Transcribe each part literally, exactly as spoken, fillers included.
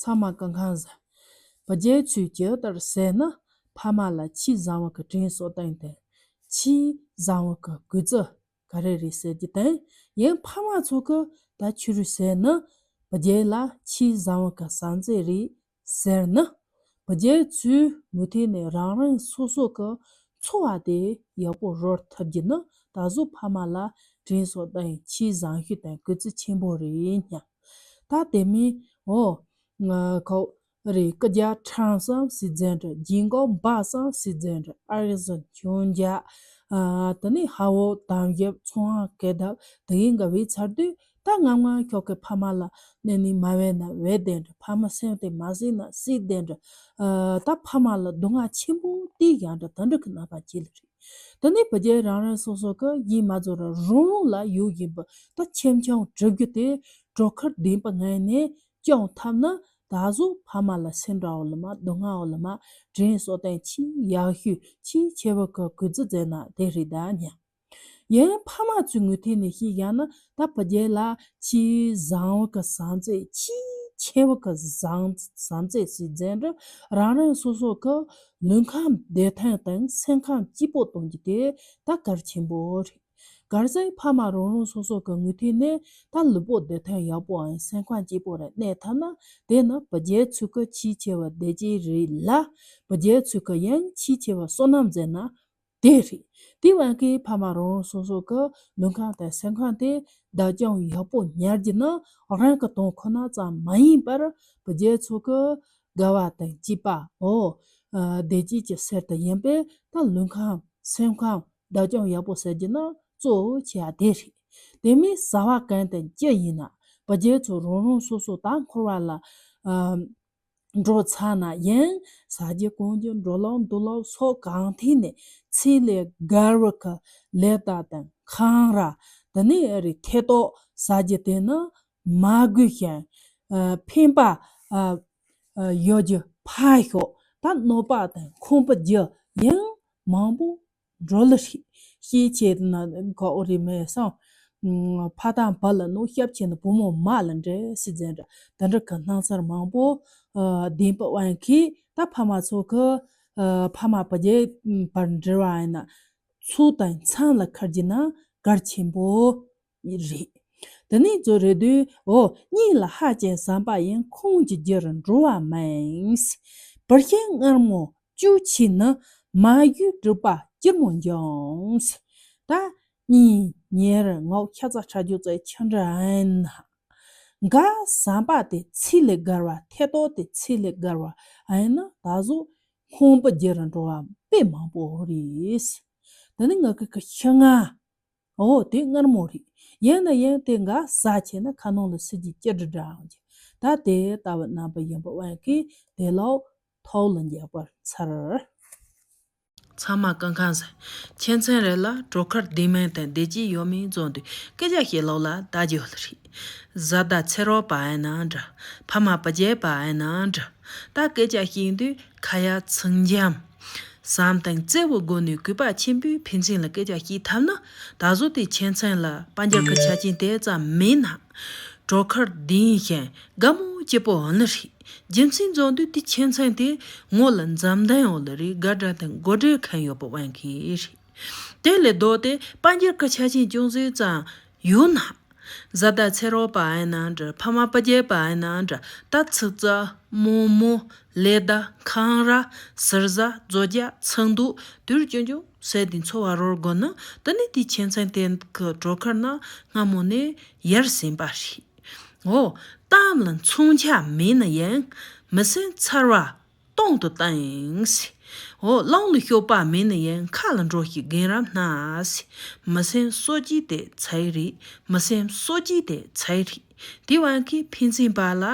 ཚང་མ་སྐུ་ཁམས་བཟང་། བུ་རྒྱལ་ཚོས་ཇི་ལྟར་ཟེར་ན། ཕ་མ་ལ་ཆེས་བཟང་བ་གི་དྲིན་གཟོ་སྟངས་དང་། ཆེས་བཟང་བ་གི་གུས་བརྩི་ག་རེ་རེད་ཟེར་རྒྱུ་དང་། ཡང་ཕ་མ་ཚོ་གི་ད་ཆི་རེད་ཟེར་ན། བུ་རྒྱལ་ལ་ཆེས་བཟང་བ་གི་བྱམས་བརྩེ་རེད་ཟེར་ན། བུ་རྒྱལ་ཚོས་མུ་མཐུད་ནས་རང་རང་སོ་སོ་གི་འཚོ་བ་དེ་ཡག་པོ་རོལ་ཐུབ་རྒྱུ་ནི། ད་གཟོད་ཕ་མ་ལ་དྲིན་གཟོ་སྟངས་ཆེས་བཟང་ཤོས་དང་གུས་བརྩི་ཆེན་པོ་རེད་སྙམ། ད་དེ་མིན་འོ། ཁོ་རེ་སྐུ་རྒྱལ་ཁྲང་སང་སྲིད་འཛིན་རེད། རྒྱལ་འགོ་འབའ་སང་སྲིད་འཛིན་རེད། ཨ་རི་སང་ཆོན་རྒྱལ། ཨ། དེ་ནས་ཧ་བོ་དམ་ཞབས་ཚོང་ཧ་ཀེ་དབ་དེ་ཡིན་ག་བའི་ཚར་དུས། ད་ངམ་ངམ་ཁྱོ་གའི་ཕ་མ་ལ་གནས་ནས་མ་བས་ན་བས་དེ་འདྲ། ཕ་མ་སེམས་དེ་མ་སྲིད་ན་སྲིད་དེ་འདྲ། ཨ། ད་ཕ་མ་ལ་སྡུག་བསྔལ་ཆེན་པོ་དེ་ཡང་འདྲ་ད་འདྲ་གི་རྣམ་པ་ཅིག་ལ་རེད། དེ་ནས་བུ་རྒྱལ་རང་རང་སོ་སོ་གི་ཡིན་མ་རྫོགས་ར་རང་རང་ལ་ཡོད་བཞིན་པ་ད་ཁྱིམ་ཚང་གྲུབ་རྒྱུ་དེ་གྲོགས་མཁར་ལྡན་པ་ངོས་ནས་སྐྱོང་ཐབས་ན། ད་གཟོད་ཕ་མ་ལ་སེམས་འདྲ་བོ་ལ་མ་སྡུག་བསྔལ་བོ་ལ་མ་དྲིན་གཟོ་སྟངས་ཆེས་ཡག་ཤོས་ཆེས་ཆེ་བ་གི་གུས་བརྩི་མཛད་ན་དེ་རེད་ད་སྙམ། ཡང་ཕ་མ་ཚོའི་ངོས་ཐད་ནས་བཤད་བཞག་ན། ད་བུ་རྒྱལ་ལ་ཆེས་བཟང་བ་གི་བྱམས་བརྩེ། ཆེས་ཆེ་བ་གི་བཟང་བྱམས་བརྩེ་ཟེར་རྒྱུ་འདྲ། རང་རང་སོ་སོ་གི་ལུས་ཁམས་བདེ་ཐང་དང་སེམས་ཁམས་སྐྱིད་པོ་གཏོང་རྒྱུ་དེ་ད་གལ་ཆེན་པོ་རེད། གལ་སྲིད་ཕ་མ་རང་རང་སོ་སོ་གི་ངོས་ཐད་ནས་ད་ལུས་པོ་བདེ་ཐང་ཡག་པོའམ་སེམས་ཁམས་སྐྱིད་པོ་རེ་གནས་ཐུབ་ན། དེ་ནི་བུ་རྒྱལ་ཚོ་གི་ཆེས་ཆེ་བ་བདེ་སྐྱིད་རེད་ལ། བུ་རྒྱལ་ཚོ་གི་ཡང་ཆེས་ཆེ་བ་བསོད་ནམས་མཛད་ན་དེ་རེད། དེ་བས་ཀྱི་ཕ་མ་རང་རང་སོ་སོ་གི་ལུས་ཁམས་དང་སེམས་ཁམས་དེ་བདག་སྐྱོང་ཡག་པོ་གཉེར་རྒྱུ་ནི། རང་གི་དོན་ཁོ་ན་ཙམ་མ་ཡིན་པར་བུ་རྒྱལ་ཚོ་གི་དགའ་བ་དང་སྐྱིད་པའོ། ཨ། བདེ་སྐྱིད་ཀྱི་གསེར་དེ་ཡིན་པས། ད་ལུས་ཁམས་སེམས་ཁམས་བདག་སྐྱོང་ཡག་པོ་ཟེར་རྒྱུ་ནི་གཙོ་བོ་ཆེ་བ་དེ་རེད། དེ་མིན་བྱ་བ་གང་དང་ཅི་ཡིན་ན། བུ་རྒྱལ་ཚོ་རང་རང་སོ་སོ་ད་འཁོར་བ་ལ། ཨ། འགྲོ་ཚར་ན་ཡང་ཟ་རྒྱུ་གོན་རྒྱུ་འགྲོ་ལམ་འདུག་ལམ་སོགས་གང་ཐད་ནས་ཚད་ལས་བརྒལ་བ་གི་ལས་ཀ་དང་ཁང་ར། དེ་ནས་རི་ཐད་གཏོགས་ཟ་རྒྱུ་དེ་ནི་མ་དགོས་ཤིང་། ཨ། ཕན་པ། ཨ། ཨ། ཡོད་རྒྱུ་ཕར་ཞོག་ད་གནོད་པ་དང་ཁོང་པ་རྒྱུ་ཡང་མང་པོ་འགྲོ་ལ་ཤི། ཤི་ཆེད་ན་ག་འོ་རི་མེད་སང་། ཕ་དང་བུ་ལ་གནོད། ཞབས་ཆེ་ན་བུ་མོ་མ་ལ་འདྲེ་སྲིད་འཛིན་འདྲ། དེ་འདྲ་གི་སྣང་ཚར་མང་པོ། ཨ། ལྡན་པ་དབང་གིས་ད་ཕ་མ་ཚོ་གི། ཨ། ཕ་མ་བུ་རྒྱལ་བར་འབྲེལ་བ་ཡིན་ན། ཚུལ་དང་མཚན་ལ་ཁར་གྱི་ན་གལ་ཆེན་པོ་རེད། དེ་ནས་ཚོ་རེ་དུས་འོ། གཉིས་ལ་ཧ་ཅང་བསམ་པ་ཡིན། ཁོང་གི་རྒྱུར་འགྲོ་བ་མིན། བུར་ཤིང་མངར་མོ་བཅུ་ཆེ་ནི། མ་གཞི་སྒྲིབ་པ་སྐྱུར་མོ་འབྱུང་། ད་གཉིས་ཉེར་ངོགས་ཤ་ཚ་ཁྲ་རྒྱུ་ཙེ་ཆུ་འདྲ་ཨན་ན། འགའ་བསམ་པ་དེ་ཚིག་ལས་བརྒལ་བ། ཐད་གཏོགས་དེ་ཚིག་ལས་བརྒལ་བ་ཨན་ན། ད་གཟོད་ཁོང་པ་རྒྱུར་འགྲོ་བ་དཔེ་མང་པོ་རེད། དེ་ནི་ང་གི་གི་ཤ་ང་། འོ་དེ་མངར་མོ་རེད། ཡིན་ན་ཡང་དེ་འགའ་ཟ་བྱས་ན་ཁ་ནང་ལ་སྲིད་ཀྱི་ཅི་འདྲ་འདྲ་འོང་གི། ད་དེ་ལྟ་བུ་རྣམ་པ་ཡིན་པ་དབང་གིས་དེ་ལོག་ཐོག་ལ་འཇགས་པར་འཚལ། ཚང་མ་སྐུ་ཁམས་བཟང་། ཁྱིམ་ཚང་རེ་ལ་གྲོགས་མཁར་ལྡན་མིན་དང་བདེ་སྐྱིད་ཡོད་མིན་བཟུང་དུས་སྐད་ཆ་བཤད་ལོག་ལ་ད་རྒྱུ་ལ་རེད། བཟའ་ཟླ་ཚེ་རོགས་པ་ཨེ་ན་འདྲ། ཕ་མ་བུ་རྒྱལ་པ་ཨེ་ན་འདྲ། ད་སྐད་ཆ་བཤད་དུས་ཁ་ཡ་ཚིག་འཇམ། བསམ་དང་བརྩེ་བའི་སྒོ་ནས་གུས་པ་ཆེན་པོས་ཕན་ཚུན་ལ་སྐད་ཆ་བཤད་ཐུབ་ན། ད་གཟོད་དེ་ཁྱིམ་ཚང་ལ་དཔལ་འབྱོར་གྱི་ཆ་རྐྱེན་དེ་ཙམ་མེད་ན། གྲོགས་མཁར་ལྡན་ཞིང་དགའ་མོ་སྐྱིད་པོ་འོང་ནི་རེད། རྒྱུ་མཚན་བཟུང་དུས་དེ་ཁྱིམ་ཚང་དེ་ངོ་ལ་འཛམ་གདོང་འོག་ལ་རེད། དགའ་སྤྲོ་དང་དགོད་བྲོ་ཁེངས་ཡོད་པ་དབང་གིས་རེད། དེ་ལས་ལྡོག་སྟེ་དཔལ་འབྱོར་གྱི་ཆ་རྐྱེན་ཅུང་ཟད་ཙམ་ཡོད་ན། བཟའ་ཟླ་ཚེ་རོགས་པ་ཨེ་ན་འདྲ། ཕ་མ་བུ་རྒྱལ་པ་ཨེ་ན་འདྲ། ད་ཚིག་རྩ་རྨོ་མོ་ལས་ད་ཁང་ར་ཟུར་ཟ་བཟོ་རྒྱ་ཚང་འདུག་དུས་རྒྱུན་རྒྱུན་ཟས་དེ་འཚོ་བ་རོལ་དགོས་ན། དེ་ནི་དེའི་ཁྱིམ་ཚང་དེ་གི་གྲོགས་མཁར་ན་སྔ་མོ་ནས་ཡར་ཟིན་པ་རེད། འོ། གཏམ་ལ་མཚོན་ཆ་མེད་ན་ཡང་མི་སེམས་འཚར་བ་གཏོང་དུ་བཏང་ཡིན། འོ། གླང་ལ་གཤོག་པ་མེད་ན་ཡང་ཁ་ལ་འགྲོ་ཞིག་རྒན་རབས་སྣ། མི་སེམས་གསོ་སྐྱིད་དེ་ཚའི་རེད། མི་སེམས་གསོ་སྐྱིད་དེ་ཚའི་རེད། དེ་དབང་གིས་ཕན་ཚུན་བར་ལ་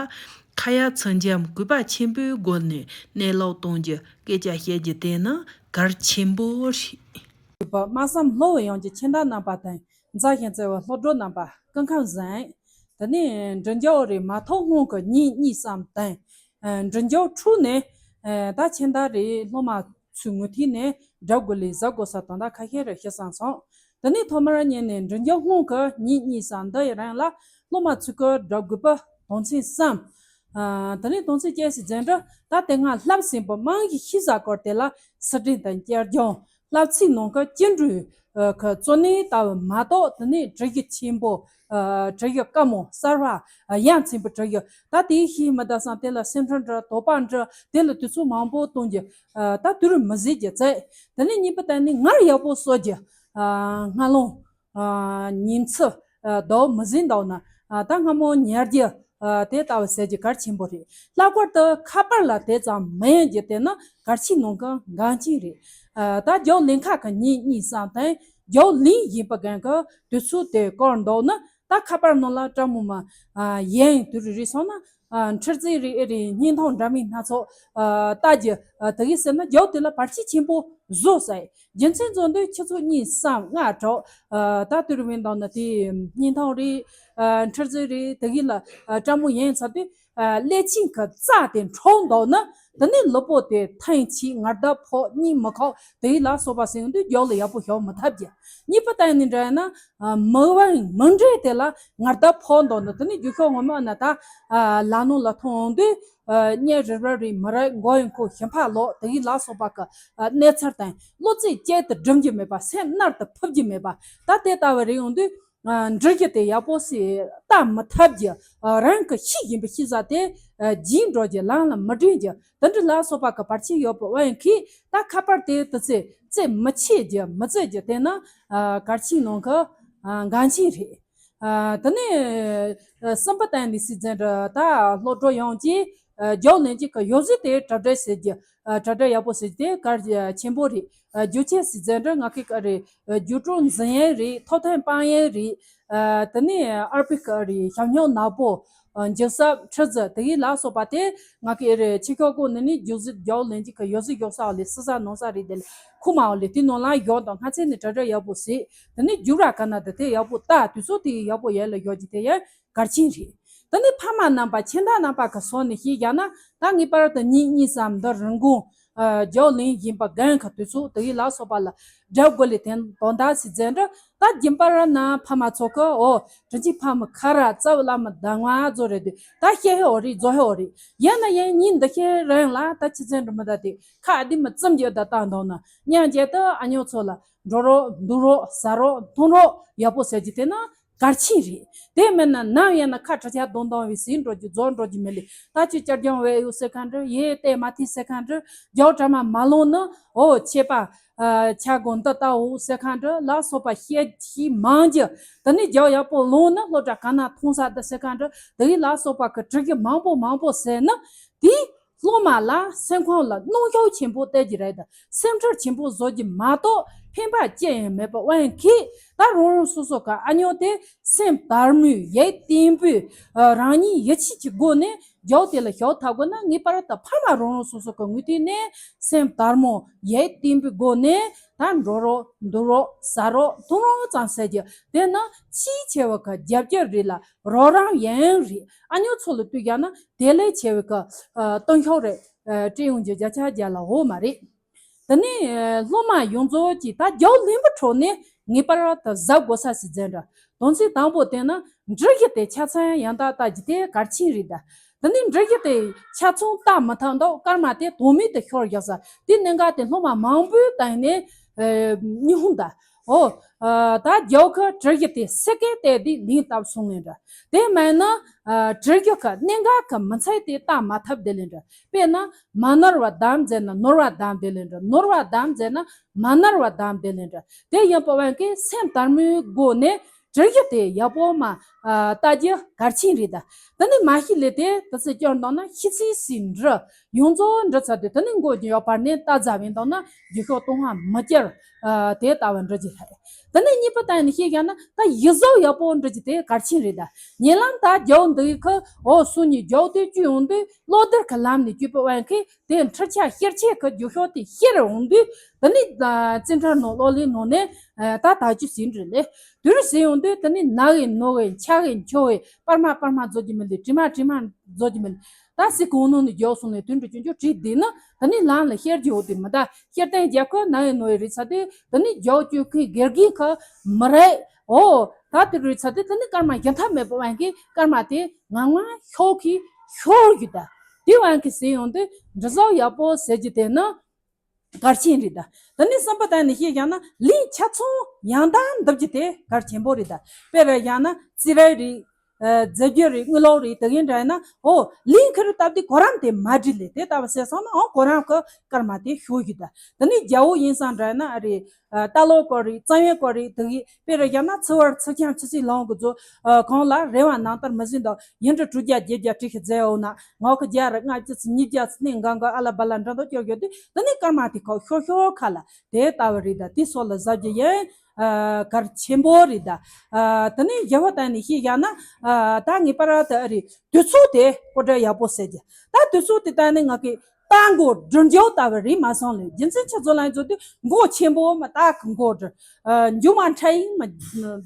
ཁ་ཡ་ཚིག་འཇམ་གུས་པ་ཆེན་པོའི་སྒོ་ནས་གནས་ལུགས་གཏོང་རྒྱུ། སྐད་ཆ་བཤད་རྒྱུ་དེ་ནི་གལ་ཆེན་པོ་རེད། གུས་པ་སྨྲ་བསམ་ལྷོ་བའི་ཡང་གི་ཁྱིམ་བདག་རྣམ་པ་དང་། མཛའ་ཞིང་བརྩེ་བའི་སློབ་གྲོགས་རྣམ་པ་སྐུ་ཁམས་བཟང་། དེ་ནས་འབྲི་རྒྱལ་རེད་མ་ཐོག་སྔོན་གྱི་ཉིན་གཉིས་ཙམ་དང་། ཨ། འབྲི་རྒྱལ་འཕྲོས་ནས། ཨ། ད་ཁྱིམ་བདག་རེད་སློབ་མ་ཚོའི་ངོས་ཐད་ནས་སྒྲུབ་དགོས་ལས་བཟབ་དགོས་ས་དོན་དག་ཁ་ཤས་རེ་བཤད་བསམ་སོང་། དེ་ནས་ཐོག་མར་ཉིན་ནས་འབྲི་རྒྱལ་སྔོན་གྱི་ཉིན་གཉིས་ཙམ་འདི་ཡི་རིང་ལ་སློབ་མ་ཚོས་ཀྱི་སྒྲུབ་དགོས་པའི་དོན་ཚན་གསུམ། ཨ། དེ་ནས་དོན་ཚན་བཅུ་ཟེར་མཛད་འདྲ། ད་དེ་སྔ་བསླབས་ཟིན་པ་རྨང་གཞི་ཤེས་བྱ་སྐོར་དེ་ལ་སི་ཁྲོན་དང་བསྐྱར་སྦྱོང་། བསླབ་ཚིགས་ནང་གི་སྐྱེ་འགྲོའི་ཨ་གི་གཙོ་གནད་ལྟ་བུ་མ་གཏོགས། དེ་ནས་འགྲུལ་བཞུད་ཆེན་པོ། ཨ། འགྲུལ་བཞུད་དཀའ་མོ་གསར་བ། ཨ། ཡ་མཚན་པའི་འགྲུལ་བཞུད། ད་དེའི་ཤེས་མི་ད་སང་དེ་ལ་སེམས་ཁྲལ་འདྲ། དོགས་པ་འདྲ། དེ་ལ་དུས་ཚོད་མང་པོ་གཏོང་རྒྱུ། ཨ། ད་དུས་རབས་མི་བཟད་རྒྱུ་བྱས། དེ་ནས་གཉིས་པ་དེ་ནི་ངར་ཡག་པོ་གསོ་རྒྱུ། ཨ། སྔ་ལོང་། ཨ། ཉིན་ཚེ། ཨ། ཟླ་བ་མི་ཟིན་འདུག་ན། ཨ། ད་སྔ་མོ་ཉལ་རྒྱུ། ཨ། དེ་ལྟ་བུ་ཟེར་རྒྱུ་གལ་ཆེན་པོ་རེད། ལྷག་པར་དུ་ཁ་པར་ལ་དེ་ཙམ་མི་ཡོང་རྒྱུ་དེ་ནི་གལ་ཆེན་ནང་གི་འགངས་ཆེན་རེད། ཨ། ད་རྒྱུགས་ལེན་ཁག་གི་ཉིན་གཉིས་ཙམ་དང་རྒྱུགས་ལེན་བཞིན་པའི་སྒང་གི་དུས་ཚོད་དེ་བསྐོར་འདུག་ན། ད་ཁ་པར་ནང་ལ་སྤྲང་མོ་མ། ཨ། ཡིན་དུས་རེ་རེ་སོང་ན། ཨ། འཁྲིག་རྩིས་རེད། ཨེ་རེད། བརྙན་ཐུང་འདྲ་མིན་སྣ་ཚོགས། ཨ། ལྟ་རྒྱུ། ཨ། དེ་གི་ཟེར་ན་རྒྱུགས་དེ་ལ་བར་ཆད་ཆེན་པོ་བཟོ་ས་ཡིན། རྒྱུ་མཚན་ཚོ་འདི་ཆུ་ཚོད་གཉིས་གསུམ་ལྔ་དྲུག་ཨ། ད་དུས་རབས་འདང་ན་དེ་བརྙན་ཐུང་རེད། ཨ། འཁྲིག་རྩིས་རེད། དེ་གི་ལ། ཨ། སྤྲང་མོ་ཡིན་ཚར་དུས། ཨ། ཀླད་ཆེན་གི་རྩ་དེ་འཁྲུགས་འདུག་ན། དེ་ནས་ལུས་པོ་དེ་ཐང་ཆད། ངར་ལྡབ་ཕོག་གཉིད་མི་ཁུག་དེ་གི་ལ་སོགས་པ་ཟེར་ཡོང་དུས་རྒྱུགས་ལ་ཡག་པོ་ཞུགས་མི་ཐུབ་རྒྱུ། གཉིས་པ་དེ་ནི་འདྲ་ཡིན་ན། ཨ། མིག་དབང་མིག་འབྲས་དེ་ལ་ངར་ལྡབ་ཕོག་འདུག་ན། དེ་ནས་རྒྱུགས་ཤོག་ངོ་མ་ན་ད། ཨ། ལ་ནང་ལ་ཐོན་འོང་དུས། ཨ། གཉིད་རིབ་རིབ་རེད། མི་རེད། མགོ་ཡང་ཁུག་ཞིང་ཕར་ལོག་དེ་གི་ལ་སོགས་པ་གི། ཨ། གནས་ཚུལ་དང་བློ་རྩེ་གཅིག་ཏུ་སྒྲིམ་རྒྱུ་མེད་པ། སེམས་རྣལ་དུ་ཕབ་རྒྱུ་མེད་པ། ད་དེ་ལྟ་བུ་རེད་ཡོང་དུས། ཨ། འགྲུལ་བཞུད་དེ་ཡག་པོ་ཞིག་ལྟ་མི་ཐུབ་རྒྱུ། ཨ། རང་གི་ཤེས་བཞིན་པའི་ཤེས་བྱ་དེ། ཨ། བརྗེད་འགྲོ་རྒྱུ། ལམ་ལ་མི་འགྲོ་རྒྱུ། དེ་འདྲ་ལ་སོགས་པ་གི་བར་ཆད་ཡོད་པའི་དབང་གིས། ད་ཁ་པར་དེ་དེ་ཚོ་རྩེ་མི་ཆད་རྒྱུ། མི་རྩེ་རྒྱུ་དེ་ནི། ཨ། གལ་ཆེན་ནང་གི། ཨ། འགངས་ཆེན་རེད། ཨ། དེ་ནས། ཨ། གསུམ་པ་དེ་ནི་ཟེར་མཛད་འདྲ། ད་སློབ་གྲོགས་ཡོངས་ཀྱིས། ཨ། རྒྱུགས་ལེན་རྒྱུ་གི་ཡོད་ཚད་དེ་གྲ་སྒྲིག་ཟེར་རྒྱུ། ཨ། གྲ་སྒྲིག་ཡག་པོ་ཟེར་རྒྱུ་དེ་གལ་ཆེན་པོ་རེད། ཨ། རྒྱུགས་ཆས་ཟེར་མཛད་འདྲ། ང་གི་ག་རེད། ཨ། རྒྱུགས་སྤྲོད་འཛིན་ཡས་རེད། ཐོབ་ཐང་སྤང་ཡས་རེད། ཨ། དེ་ནས་ཨར་པའི་ག་རེད། ཞབས་སྙོམས་ནག་པོ། ཨ། འཇུ་སྲབ། འཁྲིག་རྩིས། དེ་གི་ལ་སོགས་པ་དེ་ང་གི་ཨེ་རེད། ཕྱི་ཁྱོག་གོ་ནི་ནི་རྒྱུགས་རྒྱུགས་ལེན་རྒྱུ་གི་ཡོད་ཚད་རྒྱུགས་ས་བ་ལས་སི་ས་ནོར་ས་རེད། དེ་ལས་ཁུག་མ་བ་ལས་དེ་ནང་ལ་ཡོད་དང་། སྔ་ཚེ་ནས་གྲ་སྒྲིག་ཡག་པོ་བྱེད། དེ་ནས་རྒྱུགས་ར་ག་ན་དེ་དེ་ཡག་པོ་ལྟ། དུས་ཚོད་དེ་ཡག་པོ་ཡར་ལ་ཡོད་རྒྱུ་དེ་ཡང་གལ་ཆེན་རེད། དེ་ནས་ཕ་མ་རྣམ་པ། ཁྱིམ་བདག་རྣམ་པ་གི་སོགས་ནས་བཤད་བཞག་ན། ད་ངེས་པར་དུ་ཉིན་གཉིས་ཙམ་འདི་རིན་གོང་། ཨ། རྒྱུགས་ལེན་བཞིན་པའི་སྒང་གི་དུས་ཚོད་དེ་གི་ལ་སོགས་པ་ལ་སྒྲུབ་དགོས་ལས་དོན་དོན་དག་ཟེར་མཛད་འདྲ། ད་རྒྱུན་པར་ན་ཕ་མ་ཚོ་གི། འོ། དྲིན་ཅན་ཕ་མའི་ཁ་ར་རྩ་བའི་བླ་མའི་གདམས་ངག་ཚོ་རེད་དེ། ད་བཤད་ཡོད་རེད། རྫོགས་ཡོད་རེད། ཡིན་ན་ཡང་ཉིན་འདི་ཤེད་རིང་ལ་ད་ཆུ་ཚན་འགྲིམ་མི་ད་དེ་ཁ་བདེ་མི་ཙམ་གྱི་ད་བཏང་འདུག་ན། སྙིང་རྗེ་ད་ཨ་ཉོ་ཚོ་ལ་འགྲོ་རོགས་འདུག་རོགས་ཟ་རོགས་འཐུང་རོགས་ཡག་པོ་ཟེར་རྒྱུ་དེ་ནི་གལ་ཆེན་རེད། དེ་མིན་ན་ནམ་ཡིན་ན་ཁ་ཁྲ་ཆ་གདོང་གདོང་བའི་ཟིན་འགྲོ་རྒྱུ། རྫོགས་འགྲོ་རྒྱུ་མི་ལས། ད་ཁྱོད་བསྐྱར་སྦྱོང་བས་ཡོད་ཟེར་མཁན་འདྲ། ཡེ་ལྟས་མ་ཐིག་ཟེར་མཁན་འདྲ། རྒྱུགས་གྲ་མ་མ་ལོང་ན། འོ། ཆད་པ། ཨ། ཆ་དགོས་འདི་ལྟ་འོ་ཟེར་མཁན་འདྲ་ལ་སོགས་པ་བཤད་ཤེས་མང་རྒྱུ། དེ་ནས་རྒྱུགས་ཡག་པོ་ལོང་ན་སློབ་གྲྭ་ག་ན་མཐོང་ས་འདི་ཟེར་མཁན་འདྲ། དེ་གི་ལ་སོགས་པ་གི་དྲི་རྒྱུ་མང་པོ་མང་པོ་ཟེར་ན། དེ་སློབ་མ་ལ་སེམས་ཁོང་ལ་གནོན་ཤུགས་ཆེན་པོ་སྟེར་གྱི་རེད། སེམས་ཁྲལ་ཆེན་པོ་བཟོ་རྒྱུ་མ་གཏོགས་ཕན་པ་ཅི་ཡང་མེད་པའི་དབང་གིས། ད་རང་རང་སོ་སོ་གི་ཨ་ཉོ་དེ་སེམས་དལ་མོ་ཡིད་བརྟན་པོས། ཨ། རང་ཉིད་ཡིད་ཆེས་ཀྱི་སྒོ་ནས་རྒྱུགས་དེ་ལ་ཞུགས་ཐུབ་དགོས་ན། ངེས་པར་དུ་ཕ་མ་རང་རང་སོ་སོ་གི་ངོས་ཐད་ནས་སེམས་དལ་མོ་ཡིད་བརྟན་པོའི་སྒོ་ནས། ད་འགྲོ་རོགས་འདུག་རོགས་ཟ་རོགས་འཐུང་རོགས་ཙམ་ཟེར་རྒྱུ་དེ་ནི་ཆེས་ཆེ་བ་གི་རྒྱབ་སྐྱོར་རེད་ལ། རོགས་རམ་ཡང་རེད། ཨ་ཉོ་ཚོ་ལ་ལྟོས་བཞག་ན་དེ་ལས་ཆེ་བའི་གི། ཨ། སྟོན་ཤོག་རེད། ཨ། སྤྲད་ཡོང་རྒྱུ་བརྒྱ་ཆ་བརྒྱ་ལ་འོ་མ་རེད། དེ་ནས་སློབ་མ་ཡོངས་རྫོགས་ཀྱིས་ད་རྒྱུགས་ལེན་པའི་ཁྲོད་ནས་ངེས་པར་དུ་གཟབ་དགོས་ས་ཟེར་མཛད་འདྲ། དོན་ཚན་དང་པོ་དེ་ནི་འགྲུལ་བཞུད་དེ་ཆ་ཚང་ཡང་དག་ལྟ་རྒྱུ་དེ་གལ་ཆེན་རེད་ད། དེ་ནས་འགྲུལ་བཞུད་དེ་ཆ་ཚང་ལྟ་མི་ཐུབ་མདོག་སྐར་མ་དེ་དོན་མེད་དུ་ཤོར་བཞག་ས་དེ་གནད་འགག་དེ་སློབ་མ་མང་པོའི་སྟེང་ནས། ཨ། སྙན་ཧུང་ད། འོ། ཨ། ད་རྒྱུགས་ཀྱི་འགྲུལ་བཞུད་དེ་སེ་ཀེ་དེ་དེ་ལེན་བཏབ་སོང་ངེས་འདྲ། དེ་མིན་ན། ཨ། འགྲུལ་བཞུད་ཀྱི་གནད་འགག་གི་མི་ཚེ་དེ་ལྟ་མ་ཐུབ་དེ་ལེན་འདྲ། དཔེར་ན། མ་ནོར་བ་དམ་མཛད་ན་ནོར་བ་དམ་དེ་ལེན་འདྲ། ནོར་བ་དམ་མཛད་ན་མ་ནོར་བ་དམ་དེ་ལེན་འདྲ། དེ་ཡིན་པའི་དབང་གིས་སེམས་དལ་མོའི་སྒོ་ནས་འགྲུལ་བཞུད་དེ་ཡག་པོ་མ། ཨ། ལྟ་རྒྱུ་གལ་ཆེན་རེད་ད། དེ་ནས་མ་ཤེས་ལས་དེ་དེ་ཚོ་སྐྱོར་འདུག་ན་ཤེས་ཚད་ཟིན་འདྲ། ཡོངས་རྫོགས་འདྲི་ཚར་དུས་དེ་ནས་མགོ་ཡོད་པར་ནས་ལྟ་རྩ་བའི་འདུག་ན་རྒྱུགས་ཤོག་གཏོང་བ་མི་བསྐྱར། ཨ། དེ་ལྟ་བུ་འདྲི་རྒྱུ་རེད། དེ་ནས་གཉིས་པ་ལྟ་ཡིན་ཤེས་བཞག་ན་ད་ཡིག་གཟུགས་ཡག་པོ་འབྲི་རྒྱུ་དེ་གལ་ཆེན་རེད་ད། ཉེ་ལམ་ད་རྒྱུགས་འདི་ཁ་འོ་སུ་ཉིད་རྒྱུགས་དེ་བསྐྱོད་ཡོང་དུས་གློག་རྡུལ་གྱི་ལམ་ནས་བསྐྱོད་པའི་དབང་གིས་དེ་འཕྲུལ་ཆས་བསྐྱར་ཆས་ཀྱི་རྒྱུགས་ཤོག་དེ་བསྐྱར་ཡོང་དུས་དེ་ནས་ད་བཙན་ཁྲིད་ནང་གློག་ཀླད་ནང་ནས་ད་ཐག་གཅོད་བྱས་འདྲི་ལས་དུས་རུ་ཟིན་ཡོང་དུས་དེ་ནས་ན་གི་ནོ་གི་ཆ་གི་འཁྱོ་གི་པར་མ་པར་མ་བཟོ་རྒྱུ་མི་འདུག་དྲི་མ་དྲི་མ་བཟོ་རྒྱུ་མི་འདུག་ད་སི་གོང་ནང་ནས་རྒྱུགས་སོང་ནས་དུས་འདྲི་སྐྱོན་བརྗོད་བྲིས་བསྡད་ན་དེ་ནས་ལམ་ལ་བཤེར་རྒྱུ་འོ་དེ་མི་ད་བཤེར་སྟངས་རྒྱབ་ཁོ་ན་ཡོད་ནོ་ཡོད་རེད་ཚ་དེ་དེ་ནས་རྒྱུགས་སྐྱོན་མཁན་དགེ་རྒན་ཁོ་མི་རེད། འོ་ད་དེ་རེད་ཚ་དེ་དེ་ནས་སྐར་མ་བརྒྱ་ཐམ་མེད་པ་བན་གི་སྐར་མ་དེ་ང་ང་ཤོག་གི་ ཤོར་རྒྱུ་ད། དེ་བ་གི་ཟེར་ཡོང་དུས་འབྲི་ཟོག་ཡག་པོ་ཟེར་རྒྱུ་དེ་ནི་གལ་ཆེན་རེད་ད། དེ་ནས་གསུམ་པ་ད་ནི་བཤད་ཀྱང་ན་ལས་ཆ་ཚང་ཡང་དག་འདེབས་རྒྱུ་དེ་གལ་ཆེན་པོ་རེད་ད། དཔེར་ན་ཡང་ན་རྩིས་རིག་རེད། རྫས་འགྱུར་རེད། དངུལ་ལོར་རེད། དེ་གའི་འདྲ་ཡིན་ན་ཨོ་ལས་ཁེར་བཏབ་དུས་གོ་རིམ་དེ་མ་འགྲིག་ལས་དེ་ལྟ་བུ་ཟེར་སོང་ན་ཨོ་གོ་རིམ་གི་སྐར་མ་དེ་ཤོར་རྒྱུ་ད། དེ་ནས་རྒྱལ་པོ་ཡིན་སང་འདྲ་ཡིན་ན་ཨ་རེད། ཨ་རྟ་ལོ་སྐོར་རེད། རྩ་བའི་སྐོར་རེད། དེ་གའི་དཔེར་ན་ཡང་ན་ཚེ་བར་ཚེ་ཆང་ཆུ་སྲིན་ལོང་གི་ཚོ་གང་ལ་རེ་བ་ནང་ལྟར་མི་ཟིན་དང་ཡིན་འདྲ་དྲུག་བརྒྱ་བརྒྱད་བརྒྱ་བྲིས་ཤིག་མཛད་འོ་ན་ངོ་གི་བརྒྱ་རེ་ལྔ་བཅུ་ཚེ་ཉིས་བརྒྱ་ཚེ་གནས་འགའ་འགའ་ཨ་ལ་བ་ལ་འདྲ་འདྲ་སྐྱོར་ཡོད་དུས་དེ་ནས་སྐར་མ་དེ་ཁོ་ཤོར་ཤོར་ཁ་ལ་དེ་ལྟ་བུ་རེད་ད། དེ་སོགས་ལ་གཟབ་རྒྱུ་ཡིན། ཨ་གལ་ཆེན་པོ་རེད་ད། ཨ་དེ་ནས་རྒྱལ་བ་དང་ནི་ཤེས་ཡང་ན་ཨ་ད་ངེས་པར་དུ་ཨ་རེད། དུས་ཚོད་དེ་གོ་སྒྲིག་ཡག་པོ་ཟེར་རྒྱུ་ད། དུས་ཚོད་དེ་ད་ནི་ང་གི་ད་མགོ་སྒྲིལ་འཇོག་ལྟ་བུ་རེད་མ་སོང་ལེ། རྒྱུ་མཚན་ཆ་ཚོ་ལ་ཡིན་ཚོ་དུས་མགོ་ཆེན་པོ་མ་ད་གི་མགོ་སྒྲིལ། ཨ་མཇུག་མ་འཕྲ་ཡིན་མ་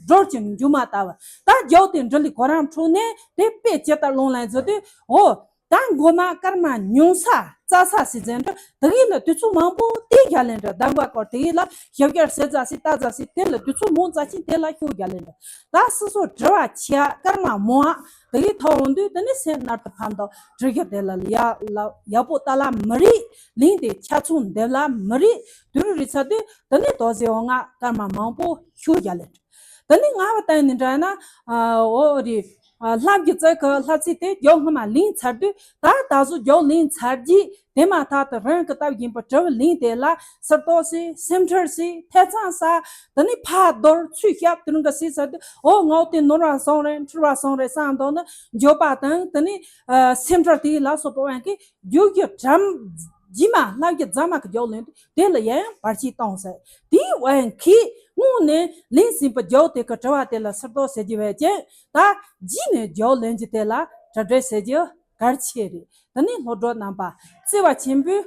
སྒྲོལ་ཅིང་མཇུག་མ་ལྟ་བུ་ད་རྒྱག་དེ་འགྲིལ་ལི་གོ་རམ་འཕྲོ་ནས་དེ་དཔེ་ཇི་ལྟར་ལོང་ལ་ཡིན་ཚོ་དུས་ཨོ། ད་མགོ་ན་སྐར་མ་ཉུང་ས་རྩ་ས་སི་ཟེར་འདྲ་དེ་ཡིན་ལ་དུས་ཚོད་མང་པོ་དེ་རྒྱ་ལེན་འདྲ་གདམ་ག་སྐོར་དེ་ཡིན་ལ་ཞབས་རྒྱར་ཟེར་ཙ་སི་ལྟ་ཙ་སི་དེ་ལ་དུས་ཚོད་མང་ཙ་ཆིན་དེ་ལ་ཤུགས་རྒྱ་ལེན་འདྲ་ད་སི་སོ་དྲི་བ་ཆེ་སྐར་མ་མང་ཨ་དེ་ཡིན་ཐོག་འོང་དུས་དེ་ནི་སེམས་ནར་དུ་ཕམ་དང་དྲི་རྒྱ་དེ་ལ་ཡ་ལ་ཡག་པོ་ལྟ་ལ་མི་རིགས་ལིང་དེ་ཆ་ཚང་འདེབས་ལ་མི་རིགས་དུས་རུ་རི་ཚ་དུས་དེ་ནི་དོ་ཟེ་འོང་ང་སྐར་མ་མང་པོ་ཤུགས་རྒྱ་ལེན་འདྲ། ད་ནི་ང་བ་ལྟ་ནི་འདྲ་ན། ཨ་འོ་རེད། ཨ་ལྷ་བརྒྱུད་རྩ་ཁ་ལྷ་ཚིག་དེ་མགྱོགས་སྔ་མ་ལེན་ཚར་དུས་ད་ད་གཟོད་མགྱོགས་ལེན་ཚར་རྗེས་དེ་མ་ཐག་ཏུ་རང་གི་སྟབས་ཡིན་པ་དྲི་བ་ལེན་དེ་ལ་སིར་ཏོག་སི་སེམས་ཁྲལ་སི་ཐེ་ཚང་ས་ད་ནི་ཕ་རྡོར་ཚུལ་ཞབས་དེ་རིང་གི་སི་ཚར་དུས་ཨོ་ངའོ་དེ་ནོར་བ་སོང་རེད་འཁྲུལ་བ་སོང་རེད་བསམ་དོ་ནི་འགྱོད་པ་དང་ད་ནི་ཨ་སེམས་ཁྲལ་དེ་ལ་སོགས་པ་བན་གི་རྒྱུ་རྒྱུ་གྲམ། རྗེས་མ་ལྷ་བརྒྱུད་རྫ་མ་གི་མགྱོགས་ལེན་དུས་དེ་ལ་ཡང་ཡང་བར་ཆད་གཏོང་ཟེར། དེའི་དབང་གིས་སྔོན་ནས་ལེན་ཟིན་པ་མགྱོགས་དེ་གི་དྲི་བ་དེ་ལ་སིར་ཏོག་ཟེར་རྒྱུ་བས་ཀྱང་ད་རྗེས་ནས་མགྱོགས་ལེན་རྒྱུ་དེ་ལ་གྲ་སྒྲིག་ཟེར་རྒྱུ་གལ་ཆེ་རེད། དེ་ནས་སློབ་གྲོགས་རྣམ་པ་བརྩེ་བ་ཆེན་པོས་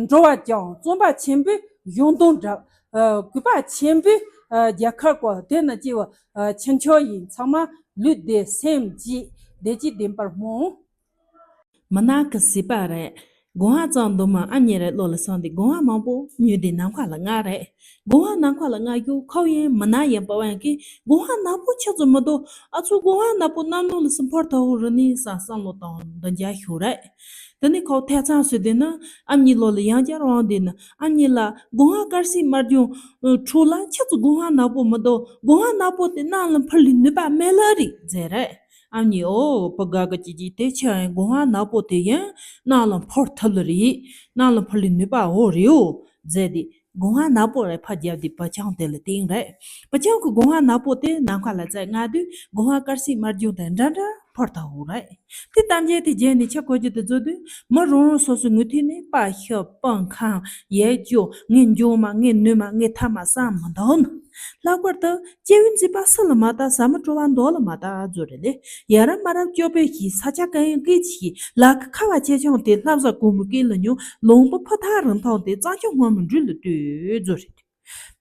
འགྲོ་བ་ཀྱང་བརྩོན་པ་ཆེན་པོས་གཞུང་དོན་སྒྲུབ། གུས་པ་ཆེན་པོས་རྒྱལ་ཁབ་སྐོར་དེ་ནི་སྐྱེ་བ་ཆེ་མཆོག་ཡིན། ཚང་མ་ལུས་བདེ་སེམས་སྐྱིད་བདེ་སྐྱིད་ལྡན་པར་སྨོན། མི་ནག་གི་སྲིད་པ་རེད། སྒོ་ང་ཙམ་འདུག་མ་ཨ་མྱེས་རེད་བློ་ལ་སོང་དེ་སྒོ་ང་མང་པོ་ཉོས་དེ་ནམ་མཁའ་ལ་ང་རེད། སྒོ་ང་ནམ་མཁའ་ལ་ང་རྒྱུ་ཁོ་ཡིན་མི་ནག་ཡིན་པ་བན་གི་སྒོ་ང་ནག་པོ་ཆགས་ཚོད་མི་འདུག་ཨ་ཚོ་སྒོ་ང་ནག་པོ་གནམ་ནང་ལ་སུ་འཕོར་ཐལ་བོ་རུ་ནི་ས་བསམ་བློ་བཏང་འདི་འཇའ་ཤོག་རེད། དེ་ནི་ཁོ་ཐད་ཚང་སུ་དེ་ན་ཨ་མྱེས་བློ་ལ་ཡང་བསྐྱར་དབང་དེ་ན་ཨ་མྱེས་ལ་སྒོ་ང་དཀར་སིལ་དམར་ལྗང་ཁྲོ་ལ་ཆགས་ཚོད་སྒོ་ང་ནག་པོ་མི་འདུག་སྒོ་ང་ནག་པོ་དེ་གནམ་ལ་འཕུར་ལི་ནུས་པ་མེད་ལ་རིག་ཟེར་རེད། ཨ་མྱེས་ཨོ་བུ་དགའ་གི་ཅི་ཅི་དེ་ཆེ་ཨན་སྒོ་ང་ནག་པོ་དེ་ཡང་གནམ་ལ་འཕུར་ཐུབ་ལ་རེད། གནམ་ལ་འཕུར་ལི་ནུས་པ་འོ་རེད་འོ་ཟེར་དེ་སྒོ་ང་ནག་པོ་རེད་ཕ་རྒྱབ་དེ་བུ་ཆུང་དེ་ལ་བསྟན་རེད། བུ་ཆུང་གི་སྒོ་ང་ནག་པོ་དེ་ནམ་མཁའ་ལ་བཙལ་ང་དུས་སྒོ་ང་དཀར་སིལ་དམར་ལྗང་དེ་འདྲ་འདྲ་འཕུར་ཐུབ་འོ་རེད། དེ་གཏམ་རྒྱུད་དེ་རྗེས་ནས་ཆ་བཀོད་རྒྱུ་དེ་བཟོ་དུས་མི་རང་རང་སོ་སོའི་ངུ་ཐིག་ནས་པ་ཤ་པང་ཁང་ཡལ་ཅོ་ངས་འཇོག་མ་ངས་ནུས་མ་ངས་ཐ་མ་བསམ་མི་འདུག་ན། ལྷག་པར་དུ་སྐྱེ་བོའི་མཛད་པ་སུ་ལ་མ་ལྟ་ཟ་མ་བྲོ་བ་མདོ་ལ་མ་ལྟ་བཟོ་རེ་ལས་ཡ་ར་མ་རབས་སྐྱོ་པོའི་གི་ས་ཆ་གང་ཡང་སྐད་ཅིག་ལག་གི་ཁ་བ་ཆེ་ཆུང་དེ་ལྷ་བཟའ་གོང་མོ་སྐད་ལ་ཉོ་ལོང་པོ་ཕུ་ཐག་རིང་ཐོག་དེ་གཙང་ཆུ་སྔོན་མོ་འགྲུལ་ལ་ལྟོས་བཟོ་རེ།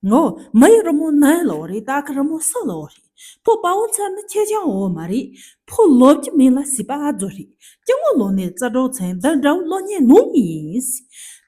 ངོ་མི་ཡི་རི་མོ་ནའི་ལོ་རེད། ད་གི་རི་མོ་སུ་ལོ་རེད། ཕོ་དཔའ་བོ་ཚར་ནི་ཁྱེད་ཅང་འོ་མ་རེད། ཕོ་ལོབས་ཀྱི་མིང་ལ་སྲིད་པ་ཨ་རྫོ་རེད། སྐྱེ་བོ་ལོ་ནས་རྩ་གྲོགས་ཚན་འདི་འདྲ་བོ་ལོ་ཉེ་ནོ་ཡིན།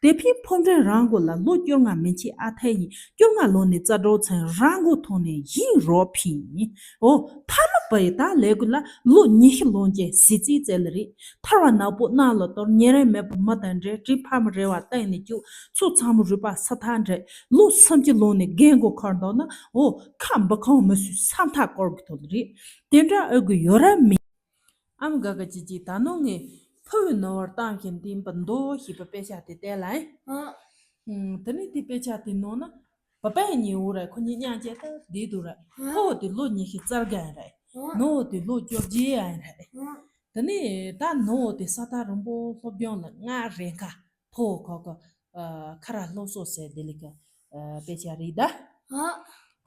དེ་ཕིན་ཕོ་འདྲེན་རང་མགོ་ལ་ལོ་བཅོ་ལྔ་མན་ཆད་ཨ་ཐལ་ཡིན། བཅོ་ལྔ་ལོ་ནས་རྩ་གྲོགས་ཚན་རང་མགོ་ཐོན་ནས་ཡིན་རོགས་ཕིན། འོ་ཐ་མ་པ་ཡི་ད་ལས་གུ་ལ་ལོ་ཉི་ཤུ་ལོན་ཅན་སྲིད་རྩིས་བཙལ་ལ་རེད། ཐར་བ་ནག་པོ་གནམ་ལ་གཏོར། ཉེ་རིང་མེད་པ་མི་དང་འབྲལ། དྲིན་ཕ་མ་རེ་བ་གཏན་ནས་བཅུག་ཚོ་ཚང་མ་རུས་པ་སུ་ཐག་འབྲལ། ལོ་སུམ་ཅུ་ལོན་ནས་རྒན་མགོ་འཁོར་འདུག་ན་འོ་ཁ་འབུ་ཁང་མི་སུས་ས་མཐའ་བསྐོར་གི་ཐོག་ལ་རེད། དེ་འདྲ་ཨེ་དགོས་ཡོད་ར་མིན། ཨ་མ་དགའ་དགའ་ཅིག་ཅིག་ད་ནོ་ངས་ཕུ་བོའི་ནོར་བར་བཏང་ཞིང་བསྟན་པ་མདོ་ཞེས་པའི་དཔེ་ཆ་དེ་བལྟས་ལ་ཨེ། ཨ། ཨུམ། དེ་ནས་དེ་དཔེ་ཆ་དེ་ནང་ན་བ་ཕན་གཉིས་འོ་ར་ཁོ་གཉིས་མཉམ་བྱས་ད་བསྡད་འདུག་ར། ཨ། ཕུ་བོ་དེ་ལོ་ཉི་ཤུ་རྩ་བརྒྱད་རེད། ཨ། ནོ་བོ་དེ་ལོ་བཅོ་བརྒྱད་རེད། ཨ། དེ་ནས་ད་ནོ་བོ་དེ་ས་ཐག་རིང་པོ་སློབ་སྦྱོང་ལ་སྔ་རན་ཁ་ཕུ་བོ་ཁོ་ཁོ་ཨ་ཁ་ར་སློབ་གསོ་ཟེར་དེ་ལས་ཀ་ཨ་དཔེ་ཆ་རེད་ད།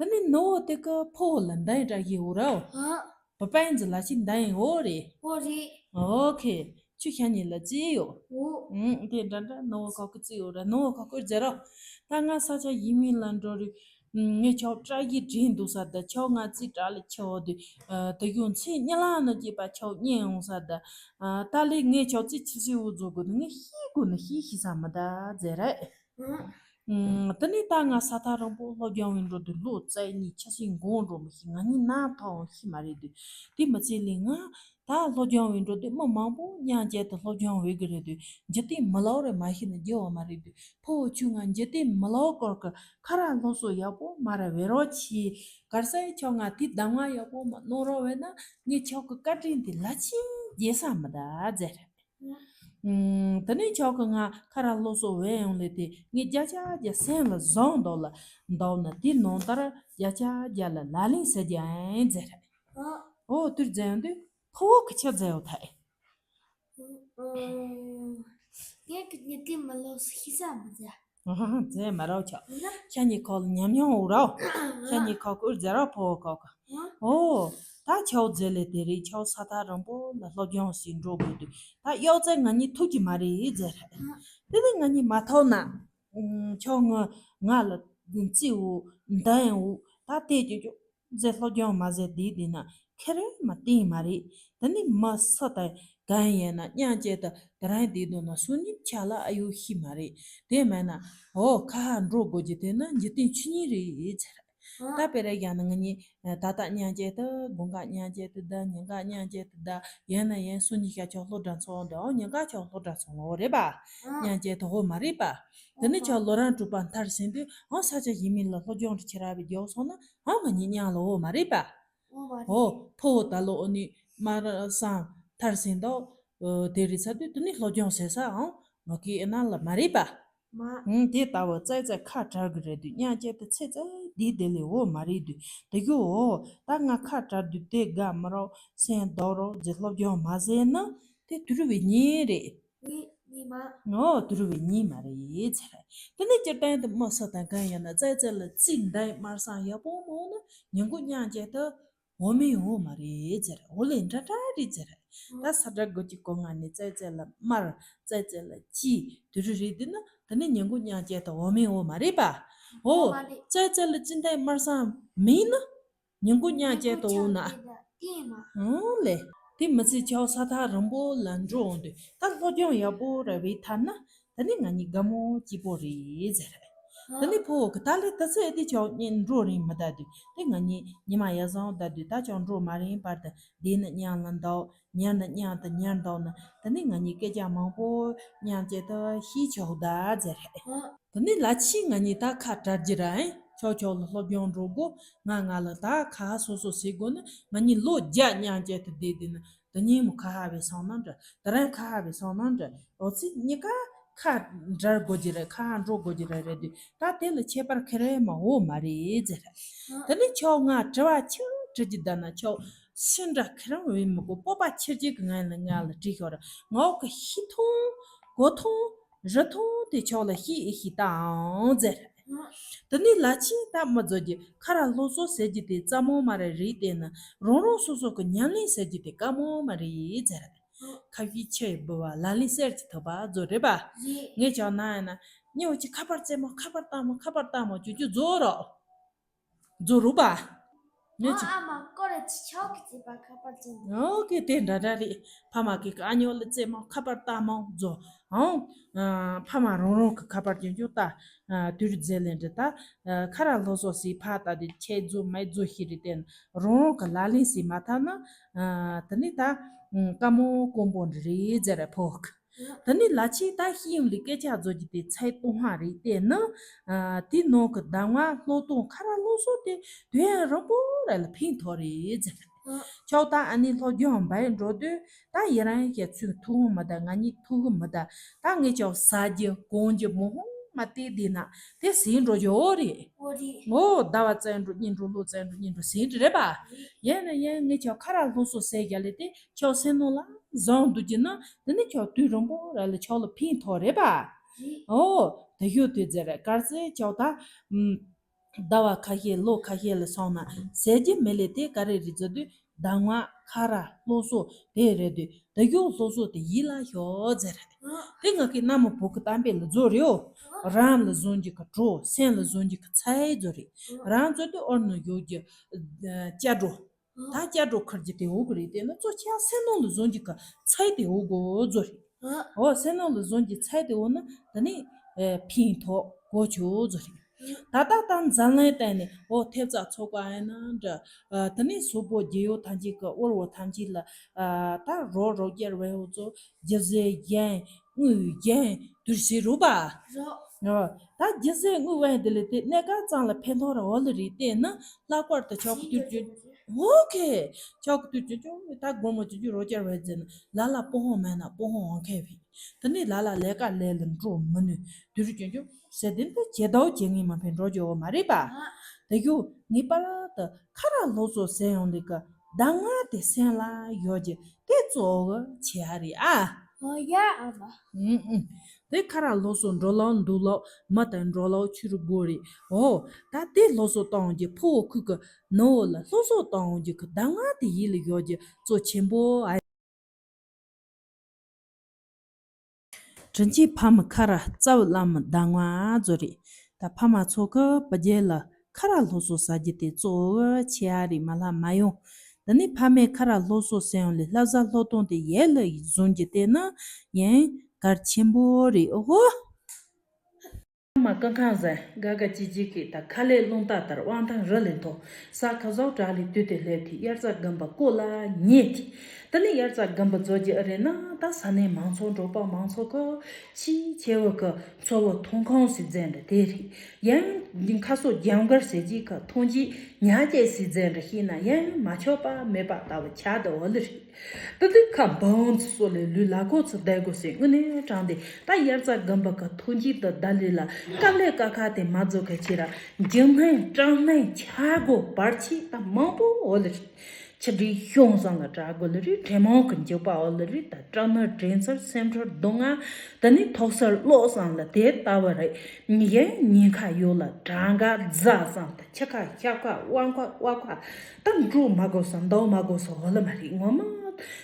ཨ། དེ་ནས་ནོ་བོ་དེ་ཀ་ཕུ་བོ་ལ་འདང་ཡི་འདྲ་ཡི་འོ་ར་འོ། ཨ། བ་ཕན་ཟི་ལ་ཞིག་འདང་ཡི་འོ་རེད། འོ་རེད། ཨོ་ཁེ། ཁྱོད་ཤ་ཉེ་ལ་རྩིས་ཡོད། འོ། ཨུམ། དེ་འདྲ་འདྲ་ནོ་བོ་ཁོ་ཀི་རྩིས་ཡོད་ར་ནོ་བོ་ཁོ་ཀི་རྩིས་རོ། ད་ང་ས་ཆ་ཡིན་མིན་ལ་འགྲོ་རེད། ངས་ཁྱོད་སྐྲ་ཡི་དྲིན་འདུག་ས་ད་ཁྱོད་ང་རྩིས་དྲ་ལ་ཁྱོད་དེ། ཨ། དེ་གཞུང་ཚེ་གཉིད་ལམ་ན་སྐྱེས་པ་ཁྱོད་རྙེད་འོང་ས་ད། ཨ། ད་ལས་ངས་ཁྱོད་རྩིས་ཆི་སི་འུ་ཛོ་དགོས་ནི་ངས་ཤེས་དགོས་ནི་ཤེས་ཤེས་ས་མི་ད་ཟེར་ར། ཨུམ། ཨུམ། དེ་ནས་ད་ང་ས་ཐག་རིང་པོ་སློབ་སྦྱོང་བའི་འགྲོ་དུས་ལོ་ཙཱ་གཉིས་ཆ་ཤས་འགོར་འགྲོ་མི་ཤེས། ང་གཉིས་ནམ་ཐོན་ཤེས་མ་རེད་དུས། དེ་མི་ཚེ་ལས་ང་ད་སློབ་སྦྱོང་བའི་འགྲོ་དུས་མི་མང་པོ་མཉམ་བཅས་ཏེ་སློབ་སྦྱོང་བྱེད་གི་རེད་དུས། འཇིག་རྟེན་མི་ལའོ་རེད་མ་ཤེས་ན་རྒྱལ་བ་མ་རེད་དུས། ཕུ་བོ་ཁྱོས་ང་འཇིག་རྟེན་མི་ལའོ་སྐོར་གི་ཁ་ར་སློབ་གསོ་ཡག་པོ་མ་ར་བེ་རོགས་ཆེ། གར་སའི་ཁྱོད་ང་དེ་གདམ་ང་ཡག་པོ་མ་གནང་རོགས་བས་ན་ངས་ཁྱོད་ཀྱི་བཀའ་དྲིན་དེ་ལ་ཆེན་རྒྱལ་ས་མི་ད་ཟེར། ཨུམ། དེ་ནས་ཁྱོད་ཀྱིས་ང་ཁ་ར་སློབ་གསོ་བས་ཡོང་ལེ་དེ་ངས་བརྒྱ་ཆ་བརྒྱ་སེམས་ལ་བཟུང་འདུག་ལ་འདུག་ན་དེ་ནང་ལྟར་བརྒྱ་ཆ་བརྒྱ་ལ་ལག་ལེན་ཟེར་རྒྱུ་ཨེ་ཟེར། ཨོ་དུར་མཛད་ཡོང་དུས་ཕུ་བོ་གི་ཆ་མཛད་ཡོད་ཐལ། ངས་ཀྱི་ཉི་ཏི་མ་ལོ་སི་ཤི་ས་མི་ཟ། ཨ་ཧ་ཧ། མཛད་མ་རོགས་ཆོག་ན། ཤ་ཉེ་ཁོག་ལ་ཉམས་མྱོང་འུར་རོགས། ཤ་ཉེ་ཁོག་གི་འུར་མཛད་རོགས་ཕོ་ཁོག་གི། ཨོ། ད་ཆོག་མཛད་ལེ་དེ་རིང་ཆོག་ས་ཐག་རིང་པོ་ལ་སློབ་སྦྱོང་ཞིག་འགྲོ་དགོས་དུས་ད་གཡོག་རྩལ་ང་གཉིས་ཐུག་གི་མ་རེད་ཟེར། དེ་ནས་ང་གཉིས་མ་ཐོག་ན། ཨུམ། ཁྱོད་ང་ང་ལ་རྩིས་འུ་འདང་འུ་ད་དེ་ཅོ་ཅོ་ཟེར་སློབ་སྦྱོང་མ་ཟེར་དེ་དེ་ན་ཁེ་རེ་མ་བསྟན་མ་རེད། དེ་ནི་མི་སུ་དང་གང་ཡིན་ན་མཉམ་བཅས་དུ་དེ་རང་དེ་དུ་ན་སུ་ཉིད་ཆ་ལ་ཨ་ཡོ་ཤི་མ་རེད། དེ་མེད་ན་འོ་ཁ་ཧ་འགྲོ་དགོས་ཀྱི་དེ་ན་འཇིག་རྟེན་ཆོས་ཉིད་རེད་ཟེར། ད་དཔེ་རེ་ཡང་ན་ང་གཉིས་ད་ལྟ་མཉམ་བཅས་དུ་དགུན་ཁ་མཉམ་བཅས་དུ་ད་ཉིན་ཁ་མཉམ་བཅས་དུ་ད་ཡིན་ན་ཡིན་སུ་ཉིད་ཤ་ཆོག་སློབ་གྲྭ་ཚོགས་འདྲ་འོ་ཉིན་ཁ་ཆོག་སློབ་གྲྭ་ཚོགས་འོ་རེད་པ། མཉམ་བཅས་དུ་འོ་མ་རེད་པ། དེ་ནི་ཆོག་ལོ་རང་གྲུབ་པ་མཐར་ཕྱིན་དུས་ཨང་ས་ཆ་ཡིན་མིན་ལ་སློབ་སྦྱོང་དུ་ཁྱེར་བ་བའི་རྒྱལ་སོང་ན་ཨང་ང་གཉིས་མཉམ་ལ་འོ་མ་རེད་པ། འོ་ཕོ་བོ་ད་ལོ་ཨོ་ནི་མ་ར་སང་མཐར་ཕྱིན་དོ། དེ་རེད་ས་དུས་དེ་ནི་སློབ་སྦྱོང་ཟེར་ས་ཨང་ང་གི་ཨེ་ན་ལ་མ་རེད་པ། ཨང་དེ་ལྟ་བུ་ཙེ་ཙེ་ཁ་བྲལ་གི་རེད་དུས་མཉམ་བཅས་དུ་ཚེ་ཙེ་འདི་དེ་ལས་འོ་མ་རེད་དུས་དེ་གི་འོ་ད་ང་ཁ་བྲལ་དུས་དེ་དགའ་མི་རོགས་སེམས་སྡུག་རོགས་ཟེར་སློབ་སྦྱོང་མ་ཟེར་ན་དེ་དུར་བའི་ཉིན་རེད། ངོ་དུར་བའི་ཉིན་མ་རེད་ཟེར། དེ་ནས་སྤྱིར་བཏང་དུ་མི་སུ་དང་གང་ཡིན་ན་ཙེ་ཙེ་ལ་རྩིས་འདང་མར་སང་ཡག་པོ་མོ་ན་ཉིན་གུང་མཉམ་བཅས་དུ། འོ་མའི་འོ་མ་རེད་ཟེར། འོ་ལེ་འདྲ་འདྲ་རེད་ཟེར། ད་ས་བཀྲ་དགོས་ཀྱི་གོ་ང་ནི་ཙེ་ཙེ་ལ་དམར་ཙེ་ཙེ་ལ་ལྕི་དུ་རུ་རེད་དུས་ན་དེ་ནི་ཉིན་གུང་མཉམ་བཅས་དུ་འོ་མའི་འོ་མ་རེད་པ། འོ་ཙེ་ཙེ་ལ་ཅི་འདྲའི་དམར་སང་མིན་ན་ཉིན་གུང་མཉམ་བཅས་དུ་འོ་ན། འོ་ལེ། དེ་མི་ཚེ་ཆའོ་ས་ཐག་རིང་པོ་ལ་འགྲོ་འོང་དུས་ད་སློབ་སྦྱོང་ཡག་པོ་ར་བའི་ཐ་ན། ད་ནི་ང་གཉིས་དགའ་མོ་སྐྱིད་པོ་རེད་ཟེར། ད་ནི་ཕོ་བོ་གི་ད་ལས་ད་ཚེ་འདི་ཆོག་གཉིས་འགྲོ་རིང་མི་ད་དུས་དེ་ང་གཉིས་ཉི་མ་ཡར་སོང་ད་དུས་ད་ཆོག་འགྲོ་མ་རིང་བར་དུ་དེ་ནི་མཉམ་ལ་འདུག་ཉལ་ནི་མཉམ་དུ་ཉལ་འདུག་ན་ད་ནི་ང་གཉིས་སྐད་ཆ་མང་པོ་མཉམ་བཅས་ད་ཤི་ཆོག་ད་ཟེར། ད་ནི་ལ་ཕྱི་ང་གཉིས་ད་ཁ་བྲལ་རྒྱུ་ར་ཨེ་ཆོག་ཆོག་ལ་སློབ་སྦྱོང་འགྲོ་དགོ་ང་ང་ལ་ད་ཁ་སོ་སོ་ཟེར་དགོ་ན་ང་གཉིས་ལོ་བརྒྱ་མཉམ་བཅས་ད་བསྡད་དུས་ན། དེ་ཉིན་མོ་ཁ་ཧ་བའི་སང་ནང་འདྲ། དེ་རིང་ཁ་ཧ་བའི་སང་ནང་འདྲ། འོ་ཚིག་གཉིས་ཀ་ཁ་འདྲར་དགོས་ཀྱི་རེད། ཁ་ཧ་འགྲོ་དགོས་ཀྱི་རེད་རེད་དུས་ད་དེ་ལ་ཁྱད་པར་ཁེ་རེ་མ་འོ་མ་རེད་ཟེར། དེ་ནི་ཁྱོད་ང་དྲི་བ་ཆུང་དྲི་རྒྱུ་ད་ན་ཁྱོད་སུན་འདྲ་ཁེ་རང་བའི་མི་གོ་སྤོབས་པ་ཆེར་གྱི་གི་ངན་ལ་ང་ལ་དྲིས་ཤོར་ང་འོ་གི་ཤི་ཐུང་གོ་ཐུང་རི་ཐུང་དེ་ཁྱོད་ལ་ཤི་ཨི་ཤི་ད་ཨང་ཟེར། དེ་ནི་ལ་ཕྱིན་ད་མི་རྫོགས་ཀྱི་ཁ་ར་སློབ་གསོ་ཟེར་གྱི་དེ་རྩ་མོ་མ་རེད་རེད་བལྟས་ན་རང་རང་སོ་སོ་གི་ཉམས་ལེན་ཟེར་གྱི་དེ་དཀའ་མོ་མ་རེད་ཟེར། ཁ་ཤས་ཆེ་བུ་བ་ལ་ལིན་གསེར་གྱི་ཐོབ་པ་རྫོགས་རེད་པ། ངས་ཀྱང་ན་ཡིན་ན་སྨྱོ་གྱི་ཁ་པར་རྩེད་མོ་ཁ་པར་བཏང་མོ་ཁ་པར་བཏང་མོ་ཅུ་ཅུ་རྫོགས་རོགས། རྫོགས་རུ་པ། ངས་ཀྱི། ཨ་མ་ཀོ་རེ་ཅི་ཆོག་གི་རྩེད་པ་ཁ་པར་རྩེད་མོ། ཨོ་ཀེ་དེ་འདྲ་འདྲ་རེད། ཕ་མ་གི་ཨ་ཉོ་ལ་རྩེད་མོ་ཁ་པར་བཏང་མོ་རྫོགས། ཨང་། ཕ་མ་རང་རང་གི་ཁ་པར་ཅུ་ཅུ་ལྟ། དུས་རྫས་ལེན་འདྲི་ད། ཁ་ར་སློབ་གསོ་སི་ཕ་ད་དེ་ཆེ་རྫོགས་མེད་རྫོགས་ཤི་རེད་བསྟན། རང་རང་གི་ལག་ལེན་སི་མ་ཐག་ན། དེ་ནི་ད། དཀའ་མོ་དཀོན་པོ་འདྲ་རེད་ཟེར་ར་ཕོག་དེ་ནི་ལ་ཕྱི་ད་ཤི་ཡོང་ལི་སྐད་ཆ་རྫོགས་ཀྱི་དེ་ཚད་ལྟུང་བ་རེད་བལྟས་ན། དེ་ནང་གི་གདམས་ངག་སློབ་སྟོན་ཁ་ར་སློབ་གསོ་དེ་དུས་ཡང་རིང་པོ་ར་ལ་ཕན་ཐོགས་རེད་ཟེར། ཁྱོད་ད་ཨ་ནི་སློབ་སྦྱོང་འབའ་འགྲོ་དུས་ད་ཡི་རང་ཡི་ཁྱེད་ཚོས་ཐུག་མི་ད་ང་གཉིས་ཐུག་མི་ད་ད་ངས་ཁྱོད་ཟ་རྒྱུ་གོན་རྒྱུ་མོ་ཧོང་མ་བལྟས་བསྡད་ན་དེ་ཟིན་འགྲོ་རྒྱུ་འོ་རེད། འོ་རེད། ངོ་ཟླ་བ་བཙལ་འགྲོ་གཉིས་འགྲོ་ལོ་བཙལ་འགྲོ་གཉིས་འགྲོ་ཟིན་འགྲོ་རེད་པ། ཡིན་ན་ཡིན་ངས་ཁྱོད་ཁ་ར་སློབ་གསོ་ཟེར་རྒྱ་ལས་དེ། ཁྱོད་སེམས་ནང་ལ་བཟང་འདུག་གི་ན་དེ་ནི་ཁྱོད་དུས་རིང་པོ་ར་ལ་ཁྱོད་ལ་ཕན་ཐོགས་རེད་པ། ཨོ་དེ་ཡོད་དུས་ཟེར་གར་ཟེར་ཁྱོད་ད། ཟླ་བ་ཁ་ཤས་ལོ་ཁ་ཤས་ལ་སོང་ན་ཟེར་གྱི་མི་ལས་དེ་ག་རེ་རེད་ཟེར་དུས་གདམས་ངག་ཁ་ར་སློབ་གསོ་དེ་རེད་དུས་དེ་ཡོད་སློབ་གསོ་དེ་ཡིད་ལ་ཤོག་ཟེར། དེ་ང་གི་ན་མོ་བུ་གི་གཏམ་དཔེ་ལ་རྫོགས་རེད་ཨོ། རང་ལ་བཟུང་རྒྱུ་གི་གྲོགས་སེམས་ལ་བཟུང་རྒྱུ་གི་ཚ་ཡི་རྫོགས་རེད། རང་རྫོགས་དུས་ཨོར་ནང་ཡོད་རྒྱུ། སྐྱ་གྲོགས། ད་སྐྱ་གྲོགས་ཁར་གྱི་དེ་འོ་གི་རེད་དེ་ན་གཙོ་ཆེ་བ་སེམས་ནང་ལ་བཟུང་གི་ག་ཚད་དེ་འོ་གོ་རྫོགས་རེད། ཨོ་སེམས་ནང་ལ་བཟུང་གི་ཚད་དེ་འོ་ན་ད་ནི་ཕན་ཐོགས་ འོ་ཆུ་བཟོ་རེད། ད་ལྟ་ད་འཛམ་གླིང་སྟེང་ནས་འོ་ཐེབས་རྩ་ཚོགས་པ་ཡིན་ན་འདྲ། ཨ་དེ་ནས་སོག་པོ་རྒྱལ་ཡོངས་ཐམས་ཅད་ཀྱི་དབུལ་བོ་ཐམས་ཅད་ལ་ཨ་ད་རོགས་རོགས་རྒྱལ་བའི་འོ་ཚོ་རྒྱུ་ཟས་གཞན་དངུལ་གཞན་དུར་ཟས་རུ་པ། རོགས། ཨ་ད་རྒྱུ་ཟས་དངུལ་བན་དེ་ལས་དེ་གནས་སྐབས་ཙམ་ལ་ཕན་ཐོགས་ར་འོ་ལ་རེད། དེ་ནི་ལྷག་པར་དུ་ཆོག་གི་དུས་ཀྱི་ཨོ་ཁེ། ཆོག་གི་དུས་ཀྱི་ཅུང་ད་སྒོར་མོ་ཅུང་ཅུང་རོགས་རྒྱལ་བའི་རྫས་ནི་ལ་ལ་སྤོ་ཧོང་མེད་ན་སྤོ་ཧོང་འོང་མཁན་བས། དེ་ནས་ལ་ལ་ལས་ཀ་ལས་ལ་འགྲོ་མི་ནུས། དུས་རྒྱུན་རྒྱུ་ཟེར་དེ་འདི་ཇེ་དྭོགས་ཇེ་ངན་མ་ཕན་འགྲོ་རྒྱུ་བོ་མ་རེད་པ། དེ་རྒྱུ་ངེས་པར་དུ་ཁ་ར་ལོ་སོ་ཟེར་ཡོང་ལེ་གི་གདམས་ངག་དེ་སེམས་ལ་ཡོད་རྒྱུ་དེ་གཙོ་བོ་ཆེ་ཧ་རེད་ཨ། ཨོ་ཡ་ཨ་མ། ཨུམ་ཨུམ། དེ་ཁ་ར་ལོ་སོ་འགྲོ་ལོག་འདུག་ལོག་མི་དང་འགྲོ་ལོག་ཆུ་རུ་སྒོ་རེད། ཨོ་ད་དེ་ལོ་སོ་གཏོང་རྒྱུ་ཕུ་བོ་ཁུག་གི་ནུ་བོ་ལ་ལོ་སོ་གཏོང་རྒྱུ་གི་གདམས་ངག་དེ་ཡིད་ལ་ཡོད་རྒྱུ་གཙོ་ཆེན་པོ་ཨ། དྲིན་ཆེན་ཕ་མ་ཁ་ར་རྩ་བའི་བླ་མ་གདམས་ངག་ཚོ་རེད། ད་ཕ་མ་ཚོ་གི་བུ་རྒྱུད་ལ་ཁ་ར་སློབ་གསོ་ཟ་རྒྱུ་དེ་གཙོ་བོ་ཆེ་ཨ་རེད་མ་ལྷག་མ་ཡོང་། འདི་ནི་ཕ་མས་ཁ་ར་སློབ་གསོ་ཟེར་ཡོང་ལས་བསླབ་བྱ་སློབ་སྟོན་དེ་ཡལ་ལ་བཟུང་རྒྱུ་དེ་ནི་ཡང་གལ་ཆེན་པོ་རེད་ཨོ་ཧོ། ཕ་མ་ཀུན་ཁང་ཟེར་དགའ་དགའ་སྐྱིད་སྐྱིད་ཀྱིས་ད་ཁ་ལས་རླུང་རྟ་ལྟར་དབང་ཐང་རི་ལས་མཐོ། ས་ཁ་བཟང་བྲག་ལས་དུས་དེ་སླེབས་དེ་དབྱར་རྩྭ་དགུན་འབུ་ཀོ་ལ་ཉེ་དེ། དེ་ནས་དབྱར་རྩྭ་དགུན་འབུ་རྫོགས་རྒྱུ་ཨེ་རེད་ན་ད་ས་གནས་མང་ཚོགས་འབྲོག་པ་མང་ཚོགས་ཀྱི་ཆེས་ཆེ་བ་གི་འཚོ་བའི་ཐོན་ཁུངས་སུ་མཛད་འདྲ་དེ་རེད། ཡང་ཁ་སོ་རྒྱང་གར་ཟེར་གྱི་ཁ་ཐོན་སྐྱེད་ཉག་སྐྱེས་སུ་མཛད་འདྲ་ཤེས་ན་ཡང་མ་ཆོག་པ་མེད་པ་ལྟ་བུ་ཆགས་འདུག་འོ་ལེ་རེད། དེ་དུས་ཁ་འབུ་བང་ཚོ་སོགས་ལས་ལུས་ལ་ཁོ་ཚོ་བསྡད་དགོས་སའི་དངོས་གནས་དྲང་བདེན་ད་དབྱར་རྩྭ་དགུན་འབུ་གི་ཐོན་སྐྱེད་དུ་བསྡད་ལས་ལ་དཀའ་ལས་དཀའ་ཁག་དེ་མ་རྫོགས་གལ་ཆེ་ར་འཇིགས་སྣང་སྐྲག་སྣང་ཆག་སྒོ་བར་ཆད་ད་མང་པོ་འོ་ལེ་རེད། ཆུ་དྲིའི་གཤོང་ཟང་ལ་གྲག་དགོས་ལེ་རེད། དྲེད་མོང་གི་འཇིགས་པ་འོ་ལེ་རེད། ད་སྐྲག་སྣང་དྲན་ཚུལ་སེམས་ཁྲལ་སྡུག་བསྔལ་དེ་ནི་ཐོག་སར་ཀློག་ཟང་ལ་དེ་ལྟ་བུ་རེད། ཡང་ཉེན་ཁ་ཡོད་ལ་གྲངས་ཀ་རྫ་ཟང་ད་ཆུ་ཁ་ཤ་ཁ་དབང་ཁ་དབའ་ཁ་ད་འགྲོ་མ་དགོས་སོ་འདའ་མ་དགོས་སོ་འོ་ལེ་མ་རེད། ངོ་མ་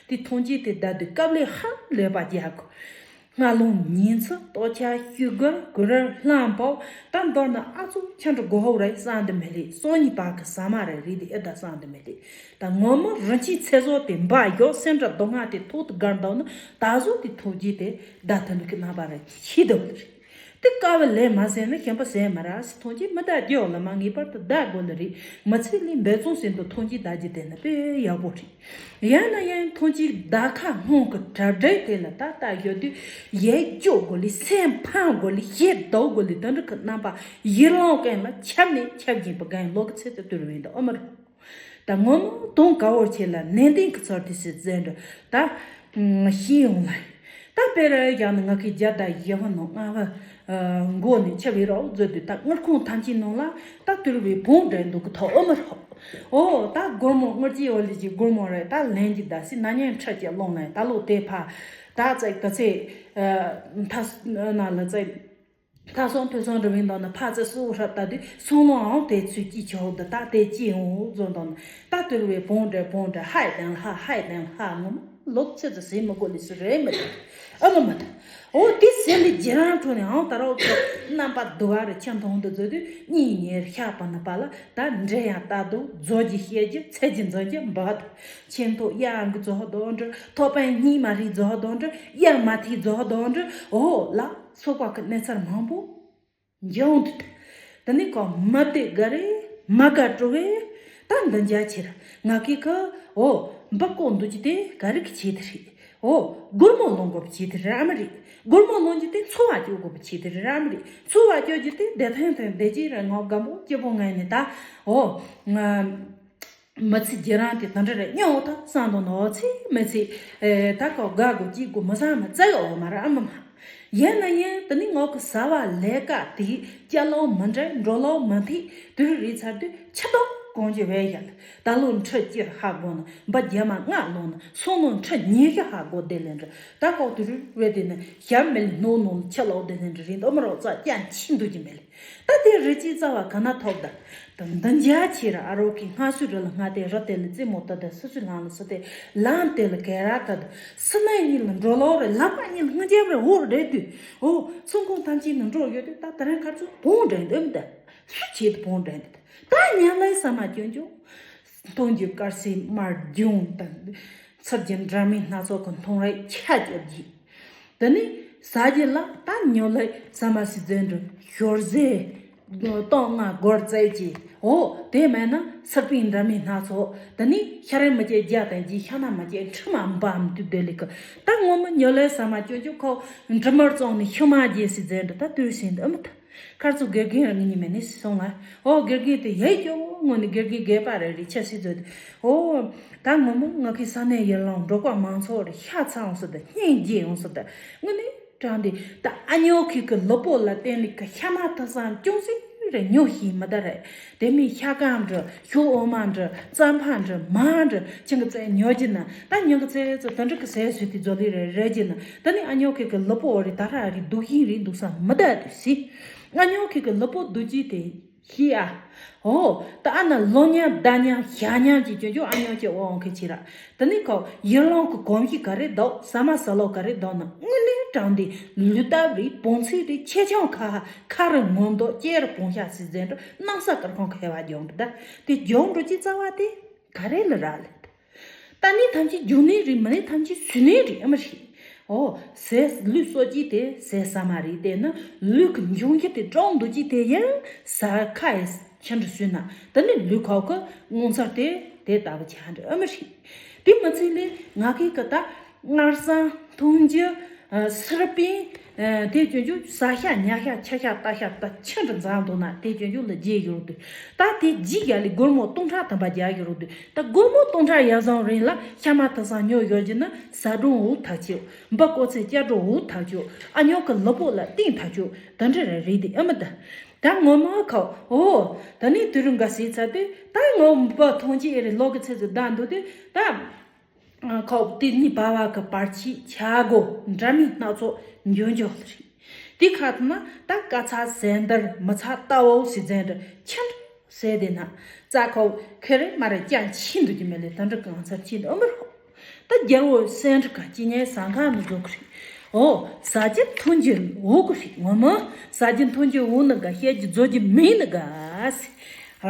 དེ་ཐོན་སྐྱེད་དེ་བསྡད་དུས་དཀའ་ལས་ཧ་ལས་པ་རྒྱག་དགོས། སྔ་རླུང་ཉིན་ཚེ་ལྟོ་ཆས་ཤུ་གུར་གུ་རུ་ལྷམ་པོ་ད་མདོར་ན་ཨ་ཚོ་ཁྱེད་འགྲོ་གོ་ཧོ་རེད་བསམ་དུ་མི་ལེ་སོ་གཉིས་པ་གི་ཟ་མ་རེ་རེད་དེ་ཨེ་ད་བསམ་དུ་མི་ལེ། ད་ངོ་མ་རིན་ཆེན་ཚེ་སྲོག་དེ་འབའ་ཡོད་སེམས་ཁྲལ་སྡུག་བསྔལ་དེ་ཐོག་ཏུ་དགར་འདུག་ན་ད་གཟོད་དེ་ཐུགས་རྗེ་དེ་ད་ཐུ་ལུ་གི་རྣམ་པ་རེ་ཤི་འདུག་ལེ་རེད། དེ་དཀའ་བ་ལས་མ་ཟད་ན་གཞན་པ་ཟད་མ་ར་སི་ཐོན་གྱི་མི་ད་རྒྱུ་ལ་མ་ངེས་པར་དུ་ད་དགོས་ལེ་རེད། མི་ཚེ་ལས་འབད་བརྩོན་ཟིན་དུ་ཐོན་གྱི་ད་རྒྱུ་དེ་ནི་དཔེ་ཡག་པོ་རེད། ཡང་ན་ཡང་ཐོན་སྐྱེད་ཟླ་ཁ་སྔོན་གྱི་གྲ་སྒྲིག་དེ་ལ་ད་ལྟ་ཡོད་དུས་ཡིད་སྐྱོ་དགོས་ལེ་སེམས་ཕམ་དགོས་ལེ་ཞེ་སྡུག་དགོས་ལེ་དོན་འགྲུབ་ཀྱི་རྣམ་པ་ཡིད་ལོང་ཀན་ལ་ཁྱབ་ནས་ཁྱབ་བཞིན་པའི་རྒན་ལོ་གི་ཚེ་དུ་དུར་བས་འདུག་ཨ་མ་རུ། ད་ངོ་མ་དོན་དཀའ་བོར་ཆེ་ལ་ནན་ཏན་གྱི་ཚོར་དུས་སུ་བཙན་འགྲོ་ད་ཤེས་ཡོང་ལ། ད་དཔེར་ཡང་ན་ང་ཁའི་རྒྱ་ད་ཡེ་ཧོ་ནོ་ང་བ་མགོ་ནས་ཆབ་ཡི་རོགས་མཛོད་དུས་ད་དངུལ་ཁུང་ཐམས་ཅད་ནང་ལ་ད་དུར་བའི་བོང་འདྲེ་འདུག་གི་ཐོག་ཨོ་མ་རོགས། ཨོ་ད་སྒོར་མོ་དངུལ་གྱི་འོ་ལི་གི་སྒོར་མོ་རེད་ད་ལན་གྱི་ད་སི་ན་ཉན་ཁྲི་གྱི་ལོང་ལན་ད་ལོ་དེ་ཕ་ད་ཙེ་ག་ཚེ་མཐའ་ན་ལ་ཙེ་ད་སོང་དུས་སོང་རི་བིན་དང་ནི་ཕ་ཙེ་སུ་ཧྲབ་ད་དུས་སོང་ལོ་ཨང་དེ་ཚུལ་གྱི་ཆོག་ད་ད་དེ་ཅི་འོང་ཟོན་དང་ནི་ད་དུར་བའི་བོང་འདྲེ་བོང་འདྲེ་ཧའི་དང་ཧ་ཧའི་དང་ཧ་ངོ་མ་ལོག་ཚེ་ཙེ་ཟེ་མི་དགོས་ལི་སུ་རེད་མི་འདུག་ཨ་མ་མ་ད། ཨོ་དེ་ཟེར་ལས་རྗེ་རང་ཁྲོད་ནས་ཨང་ད་རོགས་ཚོ་རྣམ་པ་དུ་བ་རུ་ཁྱེད་མཐོང་དུ་འཛུལ་དུས་གཉིས་ཉེར་ཤག་པ་ན་པ་ལ་ད་འདྲེ་ཡང་ལྟ་དུ་རྫོགས་ཀྱི་བཤད་རྒྱུ་ཚེ་ཀྱི་འཛིན་རྒྱུ་འབག་དུ་ཆེན་ཐོག་གཡང་གི་རྫོགས་དོ་འདྲ་ཐོག་པན་གཉིས་མ་རིག་རྫོགས་དོ་འདྲ་གཡང་མ་ཐིག་རྫོགས་དོ་འདྲ་ཨོ་ལ་སོགས་པ་གི་གནས་ཚུལ་མང་པོ་འབྱུང་དུ་ད་ནི་ཀོ་མ་དེ་ག་རེ་མ་ག་སྤྲོ་བས་ད་འདི་འཇའ་ཆེ་ར་ང་གི་ཀ་ཨོ་འབག་ཀོ་འདུག་ཅི་དེ་ག་རེ་གི་ཆེད་དུ་རེད། ཨོ། སྒོར་མོ་ལོན་དགོས་པའི་ཆེད་དུ་རེད་ཨ་མ་རེད། སྒོར་མོ་ལོན་རྒྱུ་དེ་འཚོ་བ་སྐྱོབ་དགོས་པའི་ཆེད་དུ་རེད་ཨ་མ་རེད། འཚོ་བ་སྐྱོབ་རྒྱུ་དེ་བདེ་ཐང་ཐང་བདེ་སྐྱིད་རེད་ངོ་སྒམ་པོ་སྐྱིད་པོ་ངང་ནས་ད། ཨོ། ང་། མི་ཚེ་རྒྱུ་རང་དེ་དང་འདྲ་རེད་སྙོག་ཐག་བསམ་དོན་ནོ་ཚེ་མི་ཚེ། ཨེ། ད་ཁོ་དགའ་དགོས་སྐྱིད་དགོས་མི་བཟང་མི་བཙལ་ཡོད་མ་རེད་ཨ་མ་མ། ཡིན་ན་ཡིན་དེ་ནི་ངོ་གི་ཟ་བ་ལས་ཀ་དེ་སྐྱ་ལོག་མི་འདྲ་འགྲོ་ལོག་མི་འཐིག་དུས་རེད་ཚར་དུས་ཆུ་དོག་གོང་གི་བས་ཡ་ད་ལོ་འཕྲི་སྐྱེར་ཧ་གོ་ན་འབའ་རྒྱ་མ་ལྔ་ལོ་ན་སོང་ལོ་འཕྲི་ཉི་ཤུ་ཧ་གོ་བསྡད་ལེན་འདྲ་ད་ཀོག་དུས་རེད་བས་དེ་ནི་ཞབས་མེད་ནོ་ནོ་ཆུ་ལོག་བསྡད་ལེན་འདྲ་རེད་འདོ་མི་རོགས་རྩ་རྐྱང་ཆི་འདུག་གི་མེད་ལེ། ད་དེ་རི་སྐྱེས་རྩ་བ་ག་ན་ཐོབ་ད། ད་འདི་འཇའ་ཆེ་ར་ཨ་རོག་གི་སྔ་སུ་རི་ལ་སྔ་དེ་རི་དེ་ལ་རྩེ་མོ་ད་ད་སུ་སུ་ལང་ལ་སུ་དེ་ལང་དེ་ལ་གེ་ར་ད་ད་སུ་ན་གཉིས་ལ་འགྲོ་ལོག་རེ་ལག་པ་གཉིས་ལ་སྔ་འཇམ་རེ་འོ་རེ་དུས་ཨོ་ཚོང་ཁང་ཐམས་ཅད་ནང་འགྲོ་ཡོད་དུས་ད་ད་རང་ཁར་ཚོ་བོང་འདྲེན་འདོན་ད་སུ་བྱེད་དུ་བོང་འདྲེན་ད་ད་ཉམས་ལེན་ས་མ་སྐྱོན་ཀྱང་སྟོན་གྱི་དཀར་སེར་དམར་ལྗང་ད་ཚུར་གྱི་འདྲ་མིན་སྣ་ཚོགས་ཀྱི་མཐོང་རེ་ཆ་བཅོ་རྒྱུ་དེ་ནི་ཟ་རྒྱུ་ལ་ད། ཉོ་ལེ་ཟ་མ་སི་ཛན་འདྲ་ཞོར་ཟས་སྟོང་ང་སྒོར་རྩེ་གཅིག་འོ་དེ་མེད་ན་སིར་པིན་འདྲ་མིན་སྣ་ཚོགས་དེ་ནི་ཤ་རེ་མི་སྐྱེ་རྒྱ་དང་གྱི་ཤ་ན་མི་སྐྱེ་ཁྲི་མ་འབའ་མི་དུ་དེ་ལི་ཀི། ད་ངོ་མ་ཉོ་ལེ་ཟ་མ་སྐྱོ་སྐྱོ་ཁོ་འབྲི་མར་བཙོང་ནི་ཤུ་མ་རྒྱས་སི་ཛན་འདྲ་ད་དུས་ཟིན་འདི་ཨ་མི་ད། ཁར་ཚུ་དགེ་རྒན་རང་ཉིད་མེད་ནི་སོང་ང་། ཨོ་དགེ་རྒན་དེ་ཡེ་སྐྱོ་ངོ་ནི་དགེ་རྒན་དགེ་པ་རེ་རེ་ཆ་སི་ཛོད། ཨོ་ད་ངོ་མ་ང་གི་ས་གནས་ཡར་ལངས་འབྲོག་པ་མང་ཚོགས་རེ་ཤ་ཚ་འོང་སོ་ད་སྙིང་རྗེ་འོང་སོ་ད་ངོ་ནི་དྲང་དེ་ད་ཨ་ཉོ་ཁི་གི་ལུ་པོ་ལ་བརྟེན་ལི་གི་ཤ་མ་ཐ་སང་ཅུང་ཟིག་རེ་ཉོ་ཤི་མི་ད་རེད། དེ་མི་ཤ་སྐམ་འདྲ་ཤོ་འོ་མ་འདྲ་རྩམ་ཕག་འདྲ་མ་འདྲ་ཆང་གི་རྩེ་ཉོ་གྱི་ན་ད་ཉོ་གི་རྩེ་ཚོ་ད་འདྲ་གི་ཟས་ཟོས་ཏེ་ཛོ་ལི་རེ་རེ་གྱི་ན་ད་ནི་ཨ་ཉོ་ཁི་གི་ལུ་པོ་རེ་ད་ར་རེ་སྡུག་ཤིང་རེ་འདུག་ས་མི་ད་དུ་སི། ཨ་ཉོ་ཁི་གི་ལུ་པོ་སྡུག་ཅི་དེ་ཤི་ཨ། ཨོ་ད་ཨ་ན་ལོ་ཉམ་ཟླ་ཉམ་ཞག་ཉམ་གྱི་ཅོ་ཅོ་ཨ་ཉོ་ཅེ་འོང་གི་ཅི་ར། ད་ནི་ཁོ་ཡར་ལངས་གི་གོམས་གཤིས་ག་རེ་འདུག་ཟ་མ་ཟ་ལོ་ག་རེ་འདུག་ན་དངོས་གནས་དྲང་དེ་ལུས་སྟབས་རེད་བོང་ཚིག་རེད་ཆེ་ཆུང་ཁ་ཁ་རེ་ངོམ་འདུག་སྐྱེ་རུ་བོང་ཤ་སི་ཟེར་འདྲ་སྣང་ས་དཀར་ཁོང་ཁེ་བ་སྦྱོང་འདྲ་ད་དེ་སྦྱོང་འགྲོ་ཅི་རྩ་བ་དེ་ག་རེ་ལ་རག་ལས། ད་ནི་ཐམས་ཅད་རྒྱུ་ནི་རེད་མ་ནི་ཐམས་ཅད་སུ་ནི་རེད་ཨ་མ་རེད། ཨོ་ཟས་ལུས་གསོ་ཅི་དེ་ཟས་ཟ་མ་རེད་དེ་ན་ལུས་ཀྱི་འབྱུང་རྒྱུ་དེ་གྲོང་འདུག་ཅི་དེ་ཡང་ཟ་ཁ་ཡི་ཆ་འདྲ་སུས་ན་ད་ནི་ལུས་ཁོག་གི་ངོ་མཚར་དེ་དེ་ལྟ་བུ་ཆ་འདྲ་ཨ་མ་རེད། དེ་མ་ཚད་ལས་ང་གི་ཀ་ད་མངར་ཟ་འཐུང་རྒྱུ་སིར་པིན། དེ་ཅོ་ཅོ་ཟ་ཤ་ཉ་ཤ་ཆ་ཤ་ལྟ་ཤ་ད་ཆི་འདྲ་འཛམ་འདུག་ན་དེ་ཅོ་ཅོ་ལ་རྗེས་ཡོང་དུས་ད་དེ་རྗེས་རྒྱ་ལི་སྒོར་མོ་སྟོང་ཕྲག་ཐམ་པ་རྒྱག་ཡོང་དུས་ད་སྒོར་མོ་སྟོང་ཕྲག་ཡར་བཟང་རིང་ལ་ཤ་མ་ཐ་སང་ཉོ་ཡོད་རྒྱུ་ན་ཟ་གྲོང་འུ་ཐག་ཆོད་འབའ་ཀོ་ཚེ་སྐྱ་གྲོང་འུ་ཐག་ཆོད་ཨ་ཉོ་གི་ལུ་པོ་ལ་སྟེང་ཐག་ཆོད་ད་འདྲ་ར་རེད་དེ་ཨ་མ་ད་ད་ངོ་མ་ཁ་ཨོ་ད་ནི་དུས་རིང་ག་སྲིད་ཚ་དེ་ད་ངོ་མ་ཐོང་ཅི་ཨེ་རེད་ལོ་གི་ཚེ་ཚོ་ད་འདུག་དེ་ད། ཁོག་དེ་ནི་བ་བ་གི་བར་ཆད་ཆ་སྒོ་འདྲ་མིན་སྣ་ཚོགས་འཇོན་འཇོག་ལ་རེད། དེ་ཁ་ཐུག་ན་ད་ཀ་ཚ་ཟན་དར་མི་ཚ་ལྟ་བོ་སི་ཟན་དར་ཆེན་ཟེར་དེ་ན་རྩ་ཁོག་ཁེ་རེ་མ་རེ་ཅང་ཆི་འདུག་གི་མེད་ལེ་ད་འདྲ་གང་ཚར་ཆི་འདུག་ཨ་མི་རོ། ད་རྒྱལ་བོ་སེང་ཁྲི་ཁ་ཅི་ཉའི་ཟང་ཁ་མི་བཟོ་གི་རེད། ཨོ་ཟ་རྒྱུ་འཐུང་རྒྱུ་འུ་གི་རེད་ངོ་མ་ཟ་རྒྱུ་འཐུང་རྒྱུ་འུ་ནི་ག་བཤད་རྒྱུ་བཟོ་རྒྱུ་མིན་ནི་ག་སི།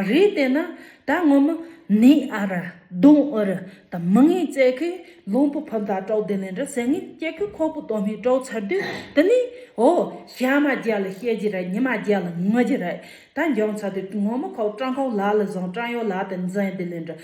རེད་དེ་ན་ད་ངོ་མ་ནི་ཨ་ར་གདོང་ཨ་ར་ད་མི་ངན་བཙལ་གི་ལུང་པ་ཕམ་ད་དྲག་དེ་ལེན་འདྲ་ཟེར་ངས་སྐྱེ་ཁུ་ཁོག་པོ་གཏོང་མི་དྲག་ཚར་དུས་དེ་ནི་ཨོ་ཞག་མ་རྒྱ་ལ་བཤད་རྒྱུ་ར་ཉི་མ་རྒྱ་ལ་ངུ་རྒྱུ་ར་ད་འཇོང་ཚར་དུས་ངོ་མ་ཁོག་སྤྲང་ཁོག་ལ་ལ་བཟང་སྤྲང་ཡོ་ལ་དེ་འཛིན་དེ་ལེན་འདྲ་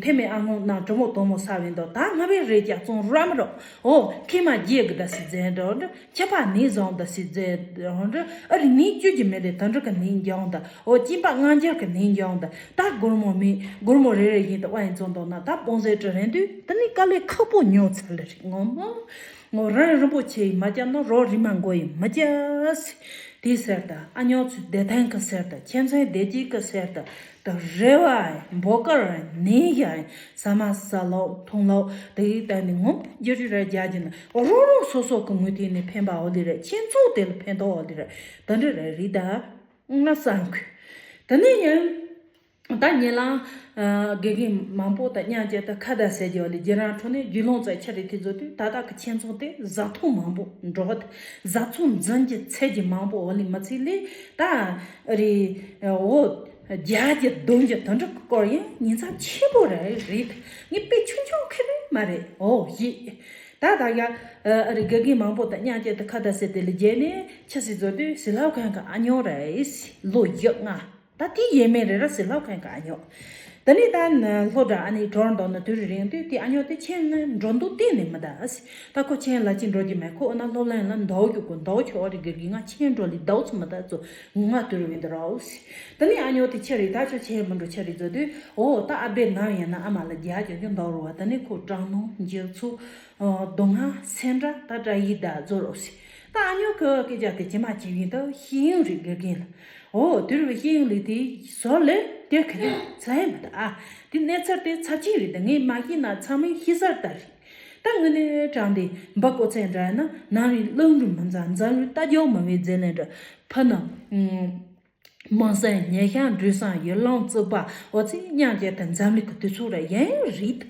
ཐེ་མེད་ཨ་ངོ་ན་གྲི་མོ་དོ་མོ་ས་བེན་དོ་ད་ང་བེ་རེ་རྒྱ་བཙོང་ར་མི་རོ་ཨོ་ཁེ་མ་རྒྱ་གི་ད་སི་ཛེ་འདྲ་འདྲ། ཁྱད་པར་ནི་བཟང་ད་སི་ཛེ་འདྲ་ཨ་རི་ནི་བཅུ་གི་མེད་དེ་ད་འདྲ་གི་ནི་འཇོང་ད་ཨོ་སྐྱིན་པ་ལྔ་འཇར་གི་ནི་འཇོང་ད་ད་སྒོར་མོ་མི་སྒོར་མོ་རེ་རེ་ཡིན་ད་ཨ་ཡིན་བཙོང་དོ་ན་ད་སྤོང་ཟེ་དྲི་རན་དུས་ད་ནི་དཀའ་ལས་ཁག་པོ་ཉོ་ཚར་ལེ་རེད་ངོ་མ། ངོ་རང་རིན་པོ་ཆེ་ཡི་མ་སྐྱབས་ན་རོགས་རིན་མ་མགོ་ཡི་མི་སྐྱ་སི། དེ་ཟེར་ད་ཨ་ཉོ་ཚུ་བདེ་ཐང་གི་ཟེར་ད་ཁྱིམ་ཚང་བདེ་སྐྱིད་གི་ཟེར་ད་ད་རེ་བ་ཡི་འབོ་དཀར་ནི་ཡ་ཡི་ཟ་མ་ཟ་ལོག་འཐུང་ལོག་དེ་ཡི་ད་ནི་ངོ་རྒྱུ་རི་ར་རྒྱ་རྒྱུ་ན་རོ་རོ་སོ་སོ་གི་ངོས་ཐད་ནས་ཕན་པ་འོ་དེ་རེད། ཁྱིམ་ཚང་དེ་ལ་ཕན་ཐོགས་འོ་དེ་རེད། ད་འདྲ་རེད་རེད་ད་ང་བསམ་གི། ད་ནི་ཡང་ད་ཉེ་ལམ་དགེ་རྒན་མང་པོ་དང་མཉམ་བཅས་ད་ཁ་བརྡ་ཟེར་རྒྱུ་ལ་རྒྱུ་རང་ཁྲོད་ནས་རྒྱུས་ལོན་ཙམ་ཆ་རེ་དེ་ཚོ་དུས་ད་ལྟ་གི་ཁྱིམ་ཚང་དེ་བཟའ་ཚང་མང་པོ་འགྲོ་བ་དེ་བཟའ་ཚང་འཛིན་གྱི་ཚད་ཀྱི་མང་པོ་འོ་ལི་མི་ཚེ་ལས་ད་རེ་འོ་རྒྱ་གྱི་གདོན་གྱི་དོན་འགྲུབ་ཀྱི་སྐོར་ཡང་ཉིན་མཚམས་ཆེན་པོ་རེ་རེད། ངས་དཔེ་ཆུང་ཆུང་ཁེ་རེ་མ་རེད་འོ་ཡིད་ད་ད་ཡ་རེ་དགེ་རྒན་མང་པོ་དང་མཉམ་བཅས་ད་ཁ་བརྡ་ཟེར་དེ་ལ་རྒྱལ་ནས་ཆ་སྲིད་བཟོ་དུས་ཟི་ལྷག་མཁན་གི་ཨ་ཉོ་རེད་ལོ་བཞི་ལྔ། ད་དེ་ཡས་མས་རེ་ར་ཟེར་ལབ་མཁན་གྱི་ཨ་ཉོ། ད་ནི་ད་ན་སློབ་གྲྭ་ཨ་ནི་གྲོར་འདུག་ན་དུས་རེ་རིང་དུས་དེ་ཨ་ཉོ་དེ་ཁྱེད་ནི་འགྲོ་འདུག་གཏན་ནས་མི་གདའ་ཟེར། ད་ཁོ་ཁྱེད་ལ་ཅི་འགྲོ་རྒྱུ་མེད་ཁོ་འོ་ན་སློབ་གླིང་ལ་འདུག་རྒྱུ་དགོས་འདུག་ཆོག་རེ་དགེ་རྒན་ང་ཁྱེད་འགྲོ་ལི་འདུག་ཚུ་མི་གདའ་ཚུ་ང་དུས་རེ་བིན་དུ་རའོ་ཟེར། ད་ནི་ཨ་ཉོ་དེ་ཁྱེད་རེ་ད་ཆོ་ཁྱེད་མི་འགྲོ་ཁྱེད་རེ་ཚོ་དུས་ཨོ་ད་ཨ་བེ་ནམ་ཡིན་ན་ཨ་མ་ལ་རྒྱ་ཅོ་ཅོ་འདུག་རུ་བ། ད་ནི་ཁོ་སྐྲག་སྣང་འགྱོད་ཚུགས། སྡུག་བསྔལ་སེམས་ཁྲལ་ད་དྲག་ཡིད་ད་རྫོ་རོགས་སི། ད་ཨ་ཉོ་ཁོ་སྐད་ཆ་དེ་ཇི་མ་ཇི་བཞིན་དུ་ཤེས་ཡོན་རིག་དགེ་རྒན་ལ། ཨོ་དུས་རབས་ཤེས་ཡོན་ལས་དེ་ཟོར་ལས་དེ་ཁ་ནས་ཚ་ཡི་མི་ད་ཨ། དེ་གནས་ཚུལ་དེ་ཚབས་ཆེན་རེད། ད་ངས་མ་ཤེས་ན་ཚང་མས་ཤེས་གསལ་ལྟར་རེད། ད་དངོས་གནས་དྲང་དེ་འབའ་ཀོ་ཚན་འདྲ་ན་ནང་རིག་སློབ་རིམ་མི་འཛམ་འཛམ་རིག་ལྟ་རྒྱུ་མི་བའི་རྫས་ལས་འདྲ་ཕ་ན། མང་སེང་ཉེ་ཤང་འགྲོས་སང་ཡུལ་ལུང་བཙུགས་པ་འོ་ཚིག་མཉམ་བརྒྱད་དང་འཛམ་གླིང་གི་དུས་ཚོད་ར་ཡན་རིད།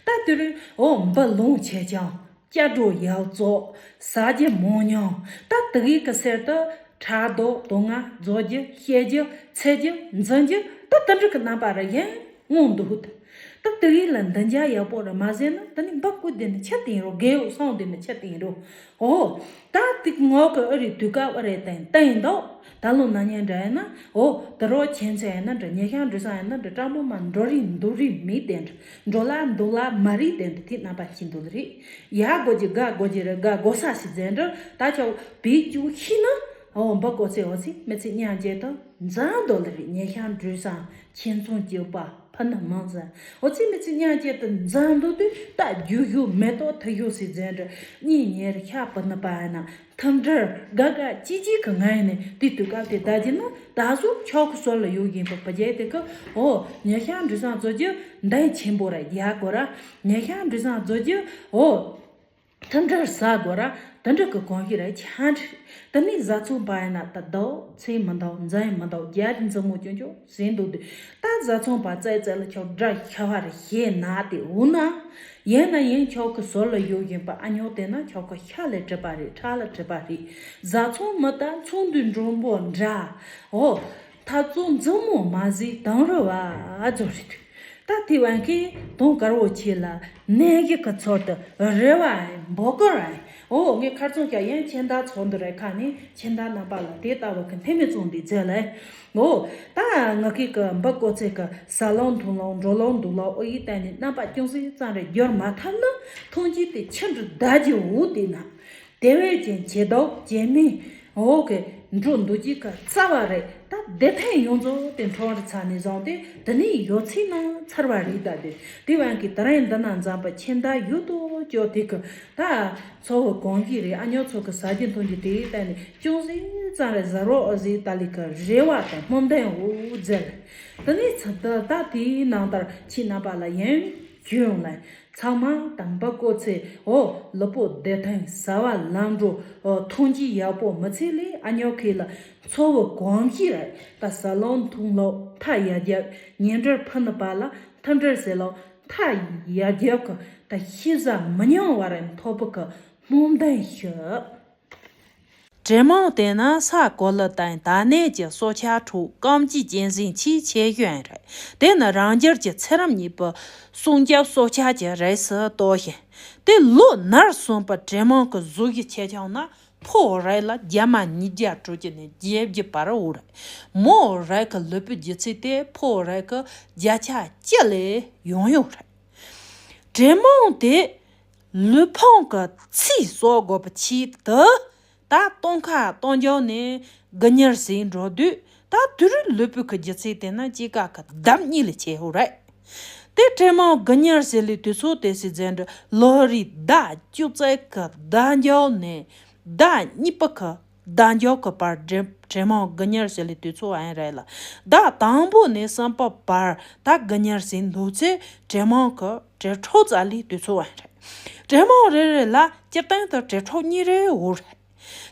ད་དེ་རིང་འོ་འབུ་ལོང་ཆེ་ཆང་སྐྱ་གྲོ་ཡག་བཙོག་ཟ་རྒྱུ་མང་ཉུང་ད་དེ་གའི་གི་སེར་དུ་ཕྲག་དོག་དོ་ང་རྫོགས་རྒྱུ་བཤད་རྒྱུ་འཚེ་རྒྱུ་འཛིན་རྒྱུ་ད་དེ་འདྲ་གི་རྣམ་པ་ར་ཡན་མངོན་འདུག་ད་དེ་གའི་ལ་འདི་འཇའ་ཡག་པོ་ར་མ་ཟེར་ན་ད་ནི་འབུ་ཀུ་དེ་ནི་ཆ་སྟེང་རོ་རྒས་འོ་སོང་དེ་ནི་ཆ་སྟེང་རོ་འོ་ད་ ཏིག་ངོ་གི་ཨ་རི་དུས་སྐབས་ཨ་རེ་བསྟན་བསྟན་ཡིན་འདུག་ད་ལོ་ན་ཉན་འདྲ་ཡིན་ན། འོ་དུ་རོ་ཁྱེད་ཚོ་ཡིན་ན་འདྲ། ཉེ་ཤང་འབྲུ་སང་ཡིན་ན་འདྲ། སྤྲང་པོ་མ་འགྲོ་རིགས་འདུག་རིགས་མི་དེ་འདྲ། འགྲོ་ལ་འདུག་ལ་མ་རིགས་དེ་འདྲ། དེ་རྣམ་པ་ཁྱི་འདུག་རིགས། ཡ་དགོ་ཅི་དགའ་དགོ་ཅི་རེད། དགའ་དགོ་ས་ཞིག་མཛད་འདྲ། ད་ཆོག་བིས་ཅུ་ཤི་ན། འོ་འབུ་ཀོ་ཚེ་འོ་ཚེ་མི་ཚེ་མཉམ་རྗེས་དང་མཛའ་འདོད་ལ་རིགས། ཉེ་ཤང་འབྲུ་སང་ཁྱེད་ཚོ་སྐྱོབ་པ། ཕུ་ནུ་མང་ཟེར། འོ་ཚེ་མི་ཚེ་མཉམ་བཅད་དུ་མཛའ་འདོད་དུས། ད་རྒྱུ་ཞུ་མེ་ཏོག་ཐུ་ཞུ་སི་མཛད་འདྲ། གཉིས་ཉེར་ཤ་པུ་ནུ་པ་ཡིན་ན་ཐུམ་སྒྲིལ་དགའ་དགའ་ཅི་ཅི་གི་ངང་ནས་དེ་དུས་སྐབས་དེ་ད་ཅི་ན་ད་གཟོད་ཆོག་གི་སོར་ལ་ཡོད་ཡིན་པ་བུ་རྒྱལ་དེ་གི། འོ་ཉེ་ཤང་འབྲུ་སང་ཚོ་རྒྱུ་འདི་ཆེན་པོ་ར་རྒྱ་གོ་ར། ཉེ་ཤང་འབྲུ་སང་ཚོ་རྒྱུ་འོ། ཐུམ་སྒྲིལ་ཟ་དགོས་ར། དེ་འདྲ་གི་གོམས་གཤིས་ར་ཆགས་འགྲིག་དེ་ནས་བཟའ་ཚང་པ་ཡིན་ན་ད་ལྟོ་ཚེ་མི་འདུག་མཛའ་མི་འདུག་རྒྱ་རིགས་མཛུབ་མོ་ཅུང་ཅུང་ཟིན་འདུག་དུས། ད་བཟའ་ཚང་པ་ཙེ་ཙེ་ལ་ཆོག་དགྲ་ཤ་བ་རེ་བཤད་ན་དེ་འུ་ན། ཡིན་ན་ཡིན་ཆོག་གི་ཟོར་ལ་ཡོད་བཞིན་པ་ཨ་ཉོག་དེ་ན་ཆོག་གི་ཤ་ལས་གྲུབ་པ་རེད། ཁྲག་ལ་གྲུབ་པ་རེད། བཟའ་ཚང་མི་ད་ཚོང་འདུས་མགྲོན་པོ་འདྲ། འོ། ཐབ་ཚང་མཛུབ་མོ་མ་ཟིན་དང་རུ་བ་ཨ་ཛོ་རེད། ད་དེ་བན་ཁའི་དོང་དཀར་བོ་ཆེ་ལ་ནས་གི་གི་ཚོར་དུ་རེ་བ་ཨེ་འབོ་ཀོར་ཨེ། འོ་ངས་ཁར་ཚོང་བྱ་ཡན་ཁྱེད་ད་ཚོར་འདུག་རེ་ཁ་ནས་ཁྱེད་ད་རྣམ་པ་ལ་དེ་ལྟ་བུ་གི་འཐེན་མི་བཙོང་དེ་མཛད་ལ། འོ་ད་ང་ཁའི་གི་འབུ་ཀོ་ཚེ་གི་ཟ་ལོང་འཐུང་ལོང་འགྲོ་ལོང་འདུག་ལོང་ཨོ་ཡི་བསྟན་ནས་རྣམ་པ་ཅུང་ཟད་ཙམ་རེ་བསྒྱུར་མ་ཐུབ་ན་ཐོང་ཅི་དེ་ཆི་འདྲ་བདག་གི་འུ་དེ་ན། དེ་བས་ཀྱང་ཇེ་དོག་ཇེ་མི་འོག་གི་འགྲོ་འདུག་ཅིག་གི་རྩ་བ་རེད། ད་བདེ་ཐང་ཡོངས་རྫོགས་དེ་འཕྲོ་བར་ཚ་ནས་བཟུང་སྟེ་དེ་ནས་ཡོད་ཚད་ན་ཚར་བ་རེད། ད་དེ་དེ་བན་གྱི་ད་རིང་འདི་ན་འཛམ་པ་ཁྱེད་ད་ཡོད་དོ་ཅོ་དེ་གི་ད་ཚོ་བོ་གོང་གི་རེད། ཨ་ཉོ་ཚོ་གི་ཟ་རྒྱུ་འཐུང་རྒྱུ་དེའི་སྟེང་ནས་ཅུང་ཟད་ཙམ་རེ་ཟ་རོགས་ཨོ་ཟི་ཏ་ལི་གི་རེ་བ་དང་སྨོན་འདུན་འུ་མཛད། དེ་ནས་ཚ་ད་ད་དེའི་ནང་ལྟར་ཁྱེད་རྣམ་པ་ལ་ཡང་ཞུ་ཡོང་ལ། ཚང་མ་དམ་པ་ཀོ་ཚེ་འོ་ལུས་པོ་བདེ་ཐང་ཟ་བ་ལམ་འགྲོ་འོ་ཐོང་ཅི་ཡག་པོ་མི་ཚེ་ལས་ཨ་ཉོ་ཁེ་ལ་འཚོ་བའི་གོམས་གཤིས་རེད། ད་ཟ་ལོང་འཐུང་ལོག་ཐ་ཡ་རྒྱབ་ཉེ་འབྲེལ་ཕུ་ནུ་པ་ལ་ཐུམ་སྒྲིལ་ཟེར་ལོག་ཐ་ཡ་རྒྱབ་གི་ད་ཤི་ཟ་མི་ཉུང་བ་རེད། མཐོ་པོ་གི་སྨོན་འདུན་ཞུ། དྲེད་མོང་དེ་ནི་ས་གོ་ལ་དང་ད་ནས་ཀྱི་སྲོག་ཆགས་ཁྲོད་སྐམ་སྐྱེས་གཅན་གཟན་ཆེས་ཆེ་ཤོས་རེད། དེ་ནི་རང་རྒྱལ་གྱི་ཚེ་རིང་གཉིས་པོ་སྲུང་སྐྱོབ་སྲོག་ཆགས་ཀྱི་རིགས་སུ་གཏོགས་ཤིང་། དེ་ལོ་ནར་སོན་པའི་དྲེད་མོང་གི་གཟུགས་ཀྱི་ཆེ་ཆུང་ནི་ཕོ་རིགས་ལ་རྒྱ་མ་ཉིས་བརྒྱ་དྲུག་ཅུ་ནས་བརྒྱད་བརྒྱ་བར་འོ་རེད། མོ་རིགས་ཀྱི་ལུས་པོའི་ལྗིད་ཚད་དེ་ཕོ་རིགས་ཀྱི་བརྒྱ་ཆ་བཅུ་ལས་ཡང་ཡང་རེད། དྲེད་མོང་དེ་ལུས་ཕུང་གི་ཚིས་གསོ་དགོས་པའི་ཆེད་དུ་ད་སྟོན་ཁ་སྟོན་རྒྱུ་ནས་དགུ་ཉར་ཟིན་འགྲོ་དུས། ད་དུས་རུ་ལུས་པོ་གི་ལྗིད་ཚད་དེ་ན་ཅི་ག་གི་ལྡབ་གཉིས་ལས་ཆེ་ཧོ་རེད། དེ་དྲེད་མོང་དགུ་ཉར་ཟིན་ལས་དུས་ཚོད་དེ་སི་ཟན་འདྲ་ལོ་རེའི་ཟླ་བཅུ་གཅིག་གི་ཟླ་མཇུག་ནས་ཟླ་གཉིས་པ་གི་ཟླ་མཇུག་གི་བར་དྲེད་དྲེད་མོང་དགུ་ཉར་ཟིན་ལས་དུས་ཚོད་ཨེ་རེད་ལ། ཟླ་དང་པོ་ནས་གསུམ་པ་བར་ད་དགུ་ཉར་ཟིན་འདུག་ཚེ་དྲེད་མོང་གི་དྲེད་ཁྲག་རྩ་ལས་དུས་ཚོད་ཨེ་རེད། དྲེད་མོང་རེ་རེ་ལ་སྤྱིར་བཏང་དུ་དྲེད་ཁྲག་གཉིས་རེ་འོ་རེད།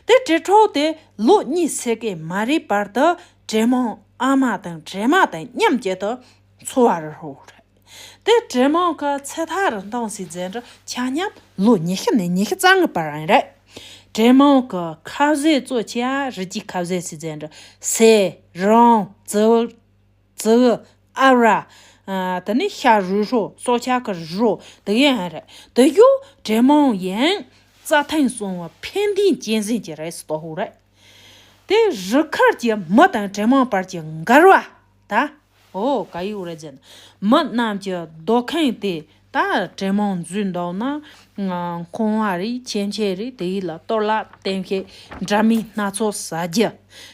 དེ་དྲེད་ཁྲག་དེ་ལོ་གཉིས་ཚེ་གའི་མ་རེད་བར་དུ་དྲེད་མོང་ཨ་མ་དང་དྲེད་མ་དང་མཉམ་གཅིག་ཏུ་འཚོ་བ་རུ་ཧོ་རེད། དེ་དྲེད་མོང་གི་ཚེ་ཐག་རིང་ཐུང་སི་ཟན་འདྲ་ཆ་མཉམ་ལོ་ཉི་ཤུ་ནས་ཉི་ཤུ་རྩ་ལྔའི་བར་ཨེ་རེད། དྲེད་མོང་གི་ཁ་ཟས་གཙོ་ཆེ་རི་སྐྱེས་ཁ་ཟས་སི་ཟན་འདྲ་སེ་རོང་ཙི་བུ་ཙི་བུ་ཨ་ར། ཨ་དེ་ནས་ཤ་རུས་ཧྲོ་སྲོག་ཆགས་ཀྱི་རུས་ཧྲོ་དེ་ཡང་རེད། དེ་ཡོ་དྲེད་མོང་ཡང་རྩྭ་ཐང་སྲུང་བ་ཕན་བདེའི་གཅན་གཟན་གྱི་རིགས་སུ་གཏོགས་ཧོ་རེད། དེ་རི་ཁར་གྱི་མི་དང་དྲེད་མོང་བར་གྱི་འགལ་བ་ད། འོ་ག་ཡི་འུ་རེད་ཟེར་ན། མི་རྣམས་ཀྱི་སྡོད་ཁང་དེ་ད་དྲེད་མོང་འཛུལ་འདུག་ན། ཁང་བ་རེད། ཁྱིམ་ཆས་རེད། དེ་ཡི་ལ་གཏོར་བརླག་གཏན་འཁེལ་འདྲ་མིན་སྣ་ཚོགས་ཟ་རྒྱུ།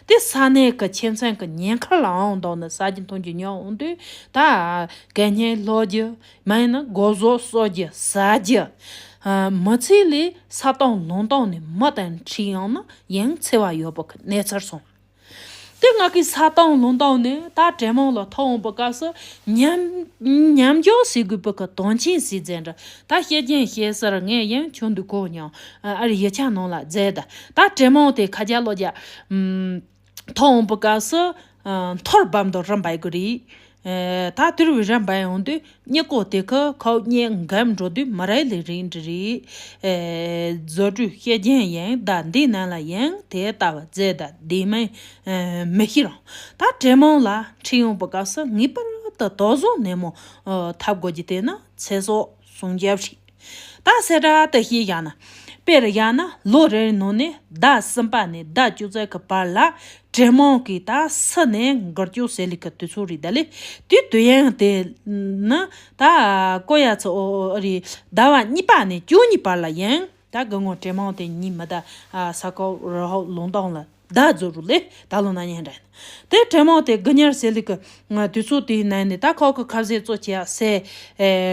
དེ་ས་གནས་ཀྱི་ཁྱིམ་ཚང་གི་ཉེན་ཁ་ལའང་འདུག་ན་ཟ་རྒྱུ་འཐུང་རྒྱུ་ཉོ་འོང་དུས་ད་གད་སྙིགས་སློག་རྒྱུ་མ་ཡིན་ན་སྒོ་ཟོག་གསོག་རྒྱུ་ཟ་རྒྱུ། མི་ཚེ་ལས་ས་སྟོང་ལུང་སྟོང་ནས་མི་དང་འཁྲིས་ཡོང་ན་ཡང་འཚེ་བ་ཡོད་པ་གི་གནས་ཚུལ་སོང་། དེ་ང་གི་ས་སྟོང་ལུང་སྟོང་ནས་ད་དྲེད་མོང་ལ་ཐོག་འོང་པའི་སྐབས་སུ་མཉམ་མཉམ་འཇོག་བྱེད་དགོས་པའི་གི་དོན་ཆེན་ཟེར་ཟེར་འདྲ། ད་བཤད་རྒྱུན་བཤད་སར་ངས་ཡང་ཆུང་དུས་གོ་མྱོང་། ཨ་རི་ཡིག་ཆ་ནང་ལ་མཛད་ད། ད་དྲེད་མོང་དེ་ཁ་རྒྱ་ལོ་རྒྱ་ཐོག་འོང་པའི་སྐབས་སུ་འཐོར་བམ་དུ་རིམ་པ་ཡི་གི་རེད། ད་དུར་བའི་རིམ་པ་ཡོང་དུས། མྱི་ཀོ་དེ་ཁོ་ཁོ་གཉིས་འགེམ་འགྲོ་དུས་མི་རེ་ལས་རིང་འདྲ་རེད། ཨེ་བཟོ་སྐྲུན་བཤད་རྒྱུན་ཡང་ད་འདི་ནང་ལ་ཡང་དེ་ལྟ་བ་མཛད་ད་འདི་མིན་ཨེ་མི་ཤེས་རང་། ད་དྲེད་མོང་ལ་འཁྲིད་ཡོང་པའི་སྐབས་སུ་ངེས་པར་དུ་དོགས་ཟོན་ནན་མོ་ཨེ་འཐབ་དགོས་ཀྱི་དེ་ནི་ཚེ་སྲོག་སྲུང་སྐྱོབ་རེད། ད་གསལ་བསྒྲགས་དུ་ཞིག་བཞག་ན། དཔེར་བཞག་ན་ལོ་རེའི་ནང་ནས་ཟླ་གསུམ་པ་ནས་ཟླ་བཅུ་ཚོད་ཀྱི་བར་ལ་དྲེད་མོང་གིས་ད་སུ་ནས་འགུལ་སྐྱོད་བྱེད་ལུགས་ཀྱི་དུས་ཚོད་རེད་ད་ལེ། དེའི་དུས་ཡུན་དེ་ནི་ད་ཀོ་ཡ་ཚོ་ཨོ་ཨོ་རེད། ཟླ་བ་གཉིས་པ་ནས་བཅུ་གཉིས་བར་ལ་ཡིན། ད་དགུང་ངོ་དྲེད་མོང་དེ་ཉིད་མི་ད་ས་ཁོག་རི་ཧོག་ལུང་སྟོང་ལ་ད་རྫོགས་རུ་ལེ། ད་ལོ་ན་ཉན་འདྲ་ཡིན། དེ་དྲེད་མོང་དེ་དགུ་ཉར་བྱེད་ལུགས་ཀྱི་དུས་ཚོད་དེའི་ནང་ནས་ད་ཁོ་གི་ཁ་ཟས་གཙོ་ཆེ་ཡ་སེ་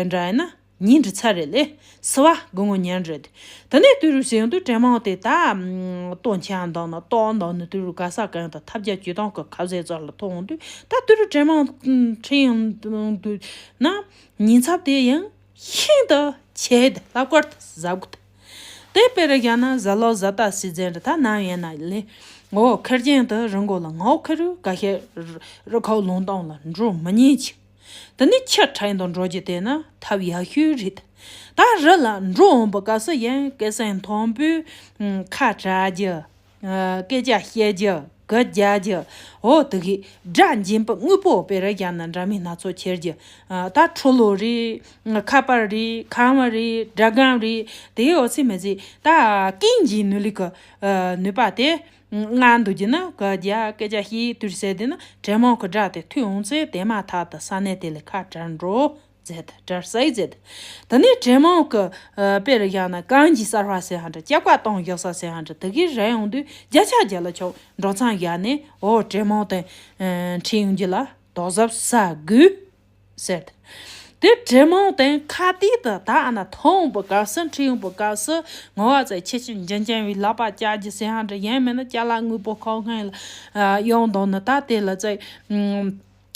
འདྲ་ཡིན་ན། ཉིན་འདྲ་ཚར་རེད་ལེ། སི་བ་དགུང་ངོ་ཉན་རེད། དེ་ནས་དུས་རུ་ཟིན་དུས་དྲེད་མོང་དེ་ད་ལྟོ་འཆང་འདང་ན་ལྟོགས་འདང་ན་དུས་རུ་ག་ས་གང་དུ་ཐབས་བརྒྱ་ཇུས་སྟོང་གི་ཁ་ཟས་ཚོ་ལ་ཐོང་དུས་ད་དུས་རུ་དྲེད་མོང་ཁྲིད་ཡོང་དུས་ན་ཉིན་ཚབ་དེ་ཡང་ཤིན་ཏུ་ཆེ་དེ་ལྷག་པར་དུ་གཟའ་དགུ་དེ། དེ་དཔེར་བཞག་ན་གཟའ་ལོ་གཟའ་ཟླ་སྲིད་འཛིན་དེ་ད་ནམ་ཡིན་ན་ལེ། འོ་ཁེར་རྐྱང་དུ་རི་མགོ་ལ་ངོ་ཁེར་རུ་ག་ཤེད་རི་ཁོག་ལུང་སྟོང་ལ་འགྲོ་མི་ཉན་ཅིག་དེ་ནི་ཆུ་ཁྲིད་དང་འགྲོ་རྒྱུ་དེ་ནི་ཐབས་ཡག་ཤོས་རེད། ད་རི་ལ་འགྲོ་འོང་བའི་སྐབས་སུ་ཡང་སྐད་གསེང་མཐོན་པོས་ཁ་གྲག་རྒྱུ། སྐད་ཆ་བཤད་རྒྱུ། གུ་རྒྱག་རྒྱུ། འོ་དེ་གི་སྒྲ་འབྱིན་པའི་དངོས་པོ་དཔེར་བཞག་ན་འདྲ་མིན་སྣ་ཚོགས་ཁྱེར་རྒྱུ། ད་འཕྲོ་ལོ་རེད། ཁ་པར་རེད། ཁང་བ་རེད། སྒྲ་སྒམ་རེད། དེ་འོ་ཚིག་མི་ཚིག་ད་ཀིང་གྱི་ནུས་ལུགས་ཀྱི་ནུས་པ་དེ། ང་འདུག་རྒྱུ་ན་ག་རྒྱ་སྐད་ཆ་བཤད་དུས་ཟེར་དེ་ན་དྲེད་མོང་གི་སྒྲ་དེ་ཐོས་འོང་ཚེ་དེ་མ་ཐག་ཏུ་ས་གནས་དེ་ལས་ཁ་བྲལ་འགྲོ་མཛད་དེ་བྲལ་སའི་མཛད་དེ། ད་ནི་དྲེད་མོང་གི་དཔེར་བཞག་ན་གངས་ཀྱི་གསར་བ་ཟེར་ཧ་འདྲ་སྐྱབས་ཀ་གཏོང་བཞག་ས་ཟེར་ཧ་འདྲ་དེ་གི་རེ་ཡོང་དུས་བརྒྱ་ཆ་བརྒྱ་ལ་ཆོག་འགྲོ་མཚམས་བཞག་ནས་འོ་དྲེད་མོང་དེ་ཁྲིད་ཡོང་རྒྱུ་ལ་དོགས་གཟབ་ཟ་དགོས། ཟེར། དེ་དྲེད་མོང་དེ་ཁ་ཏིག་ཏུ་ད་ཨ་ན་ཐོང་པོ་སྐབས་སུ་ཁྲིད་ཡོང་པོ་སྐབས་སུ་ངོ་བ་ཚོས་ཁྱི་ཁྱི་འཇིན་འཇིན་བའི་ལག་པ་བཅག་རྒྱུ་ཟེར་ཧ་འདྲ་ཡིན་མིན་ན་ཅ་ལག་དངོས་པོ་ཁོག་སྔོན་ལ་ཡོང་དོ་ནི་ད་དེ་ལ་ཚེ་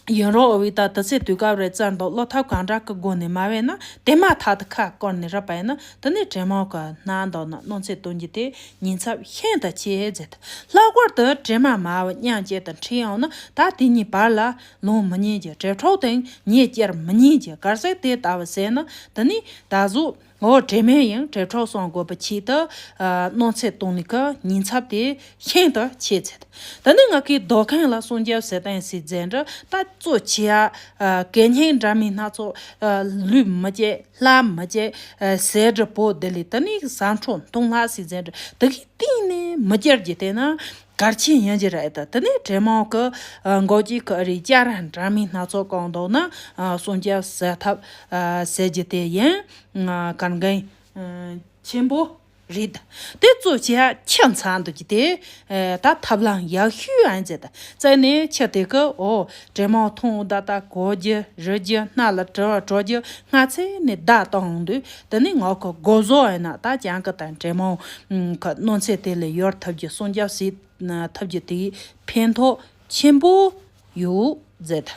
ཡུན་རོགས་འོ་བའི་ད་དུ་ཚེ་དུས་སྐབས་རེ་བཙལ་འདུག་བློ་ཐབས་གང་འདྲ་གི་སྒོ་ནས་མ་བས་ན་དེ་མ་ཐག་ཏུ་ཁ་བསྐོར་ནས་རབ་པ་ཡིན་ན་དེ་ནི་དྲེད་མོང་གི་སྣང་དོ་ནི་གནོད་འཚེ་གཏོང་རྒྱུ་དེ་ཉེན་ཚབས་ཤིན་ཏུ་ཆེ་ཟེར། ལྷག་པར་དུ་དྲེད་མ་མ་བུ་མཉམ་བཅས་དང་ཁྲིད་ཡོང་ན་ད་དེ་གཉིས་བར་ལ། ལོང་མི་ཉན་གྱི་དྲེད་ཁྲོག་དང་ཉེ་བཅར་མི་ཉན་གྱི་གར་སའི་དེ་ལྟ་བུ་ཟེར་ན་དེ་ནི་ད་གཟོད་འོ་དྲེད་མོང་ཡང་དྲེད་ཁྲོག་སོང་དགོས་པའི་ཆེད་དུ་གནོད་འཚེ་གཏོང་ནི་གི་ཉེན་ཚབས་དེ་ཤིན་ཏུ་ཆེ་ཚེ། དེ་ནི་ང་གིས་མདོ་ཁམས་ལ་སྲུང་སྐྱོབ་ཟེར་སྟངས་སྲིད་འཛིན་འདྲ་ད་གཙོ་ཆེ་ཡ་གད་སྙིགས་འདྲ་མིན་སྣ་ཚོགས་ལུད་མི་བྱེད་ལྷ་མི་བྱེད་ཟེར་འདྲ་པོ་དེ་ལས་དེ་ནི་ཟམ་འཕྲོ་མཐོང་ལྷ་སྲིད་འཛིན་འདྲ་དེ་གི་གཏིང་ནས་མི་བཅར་གྱི་དེ་ན། གལ་ཆེན་ཡིན་གྱི་རེད་ད། དེ་ནས་དྲེད་མོང་གི་མགོ་གཅིག་གི་རིགས་བཅའ་ར་འདྲ་མིན་སྣ་ཚོགས་གང་འདུག་ན་སྲུང་སྐྱོབ་ཟེར་ཐབས་ཟེར་གྱི་དེ་ཡིན། གལ་འགངས་ཆེན་པོ་རེད། དེ་གཙོ་ཆེ་ཆུ་མཚང་འདུག་གི་དེ་ད་ཐབས་ལམ་ཡག་ཤོས་ཨང་ཟེར་ད་བཙལ་ནས་ཆུ་དེ་གི་འོ་དྲེད་མོང་འཐུང་ད་ད་གོ་རྒྱུ་རུ་རྒྱུ་སྣ་ལ་བྲི་བ་བྲོ་རྒྱུ་སྔ་ཚེ་ནས་བདག་བཏང་འོང་དུས་དེ་ནས་ངག་གི་སྒོ་ཟོག་ཡིན་ན་ད་ཅང་གི་དང་དྲེད་མོང་གི་གནོད་འཚེ་དེ་ལས་ཡོར་ཐབས་ཀྱི་སྲུང་སྐྱོབ་སྲིད། ཐབས་ཀྱི་དེའི་ཕན་ཐོགས་ཆེན་པོ་ཡོད་ཟེར།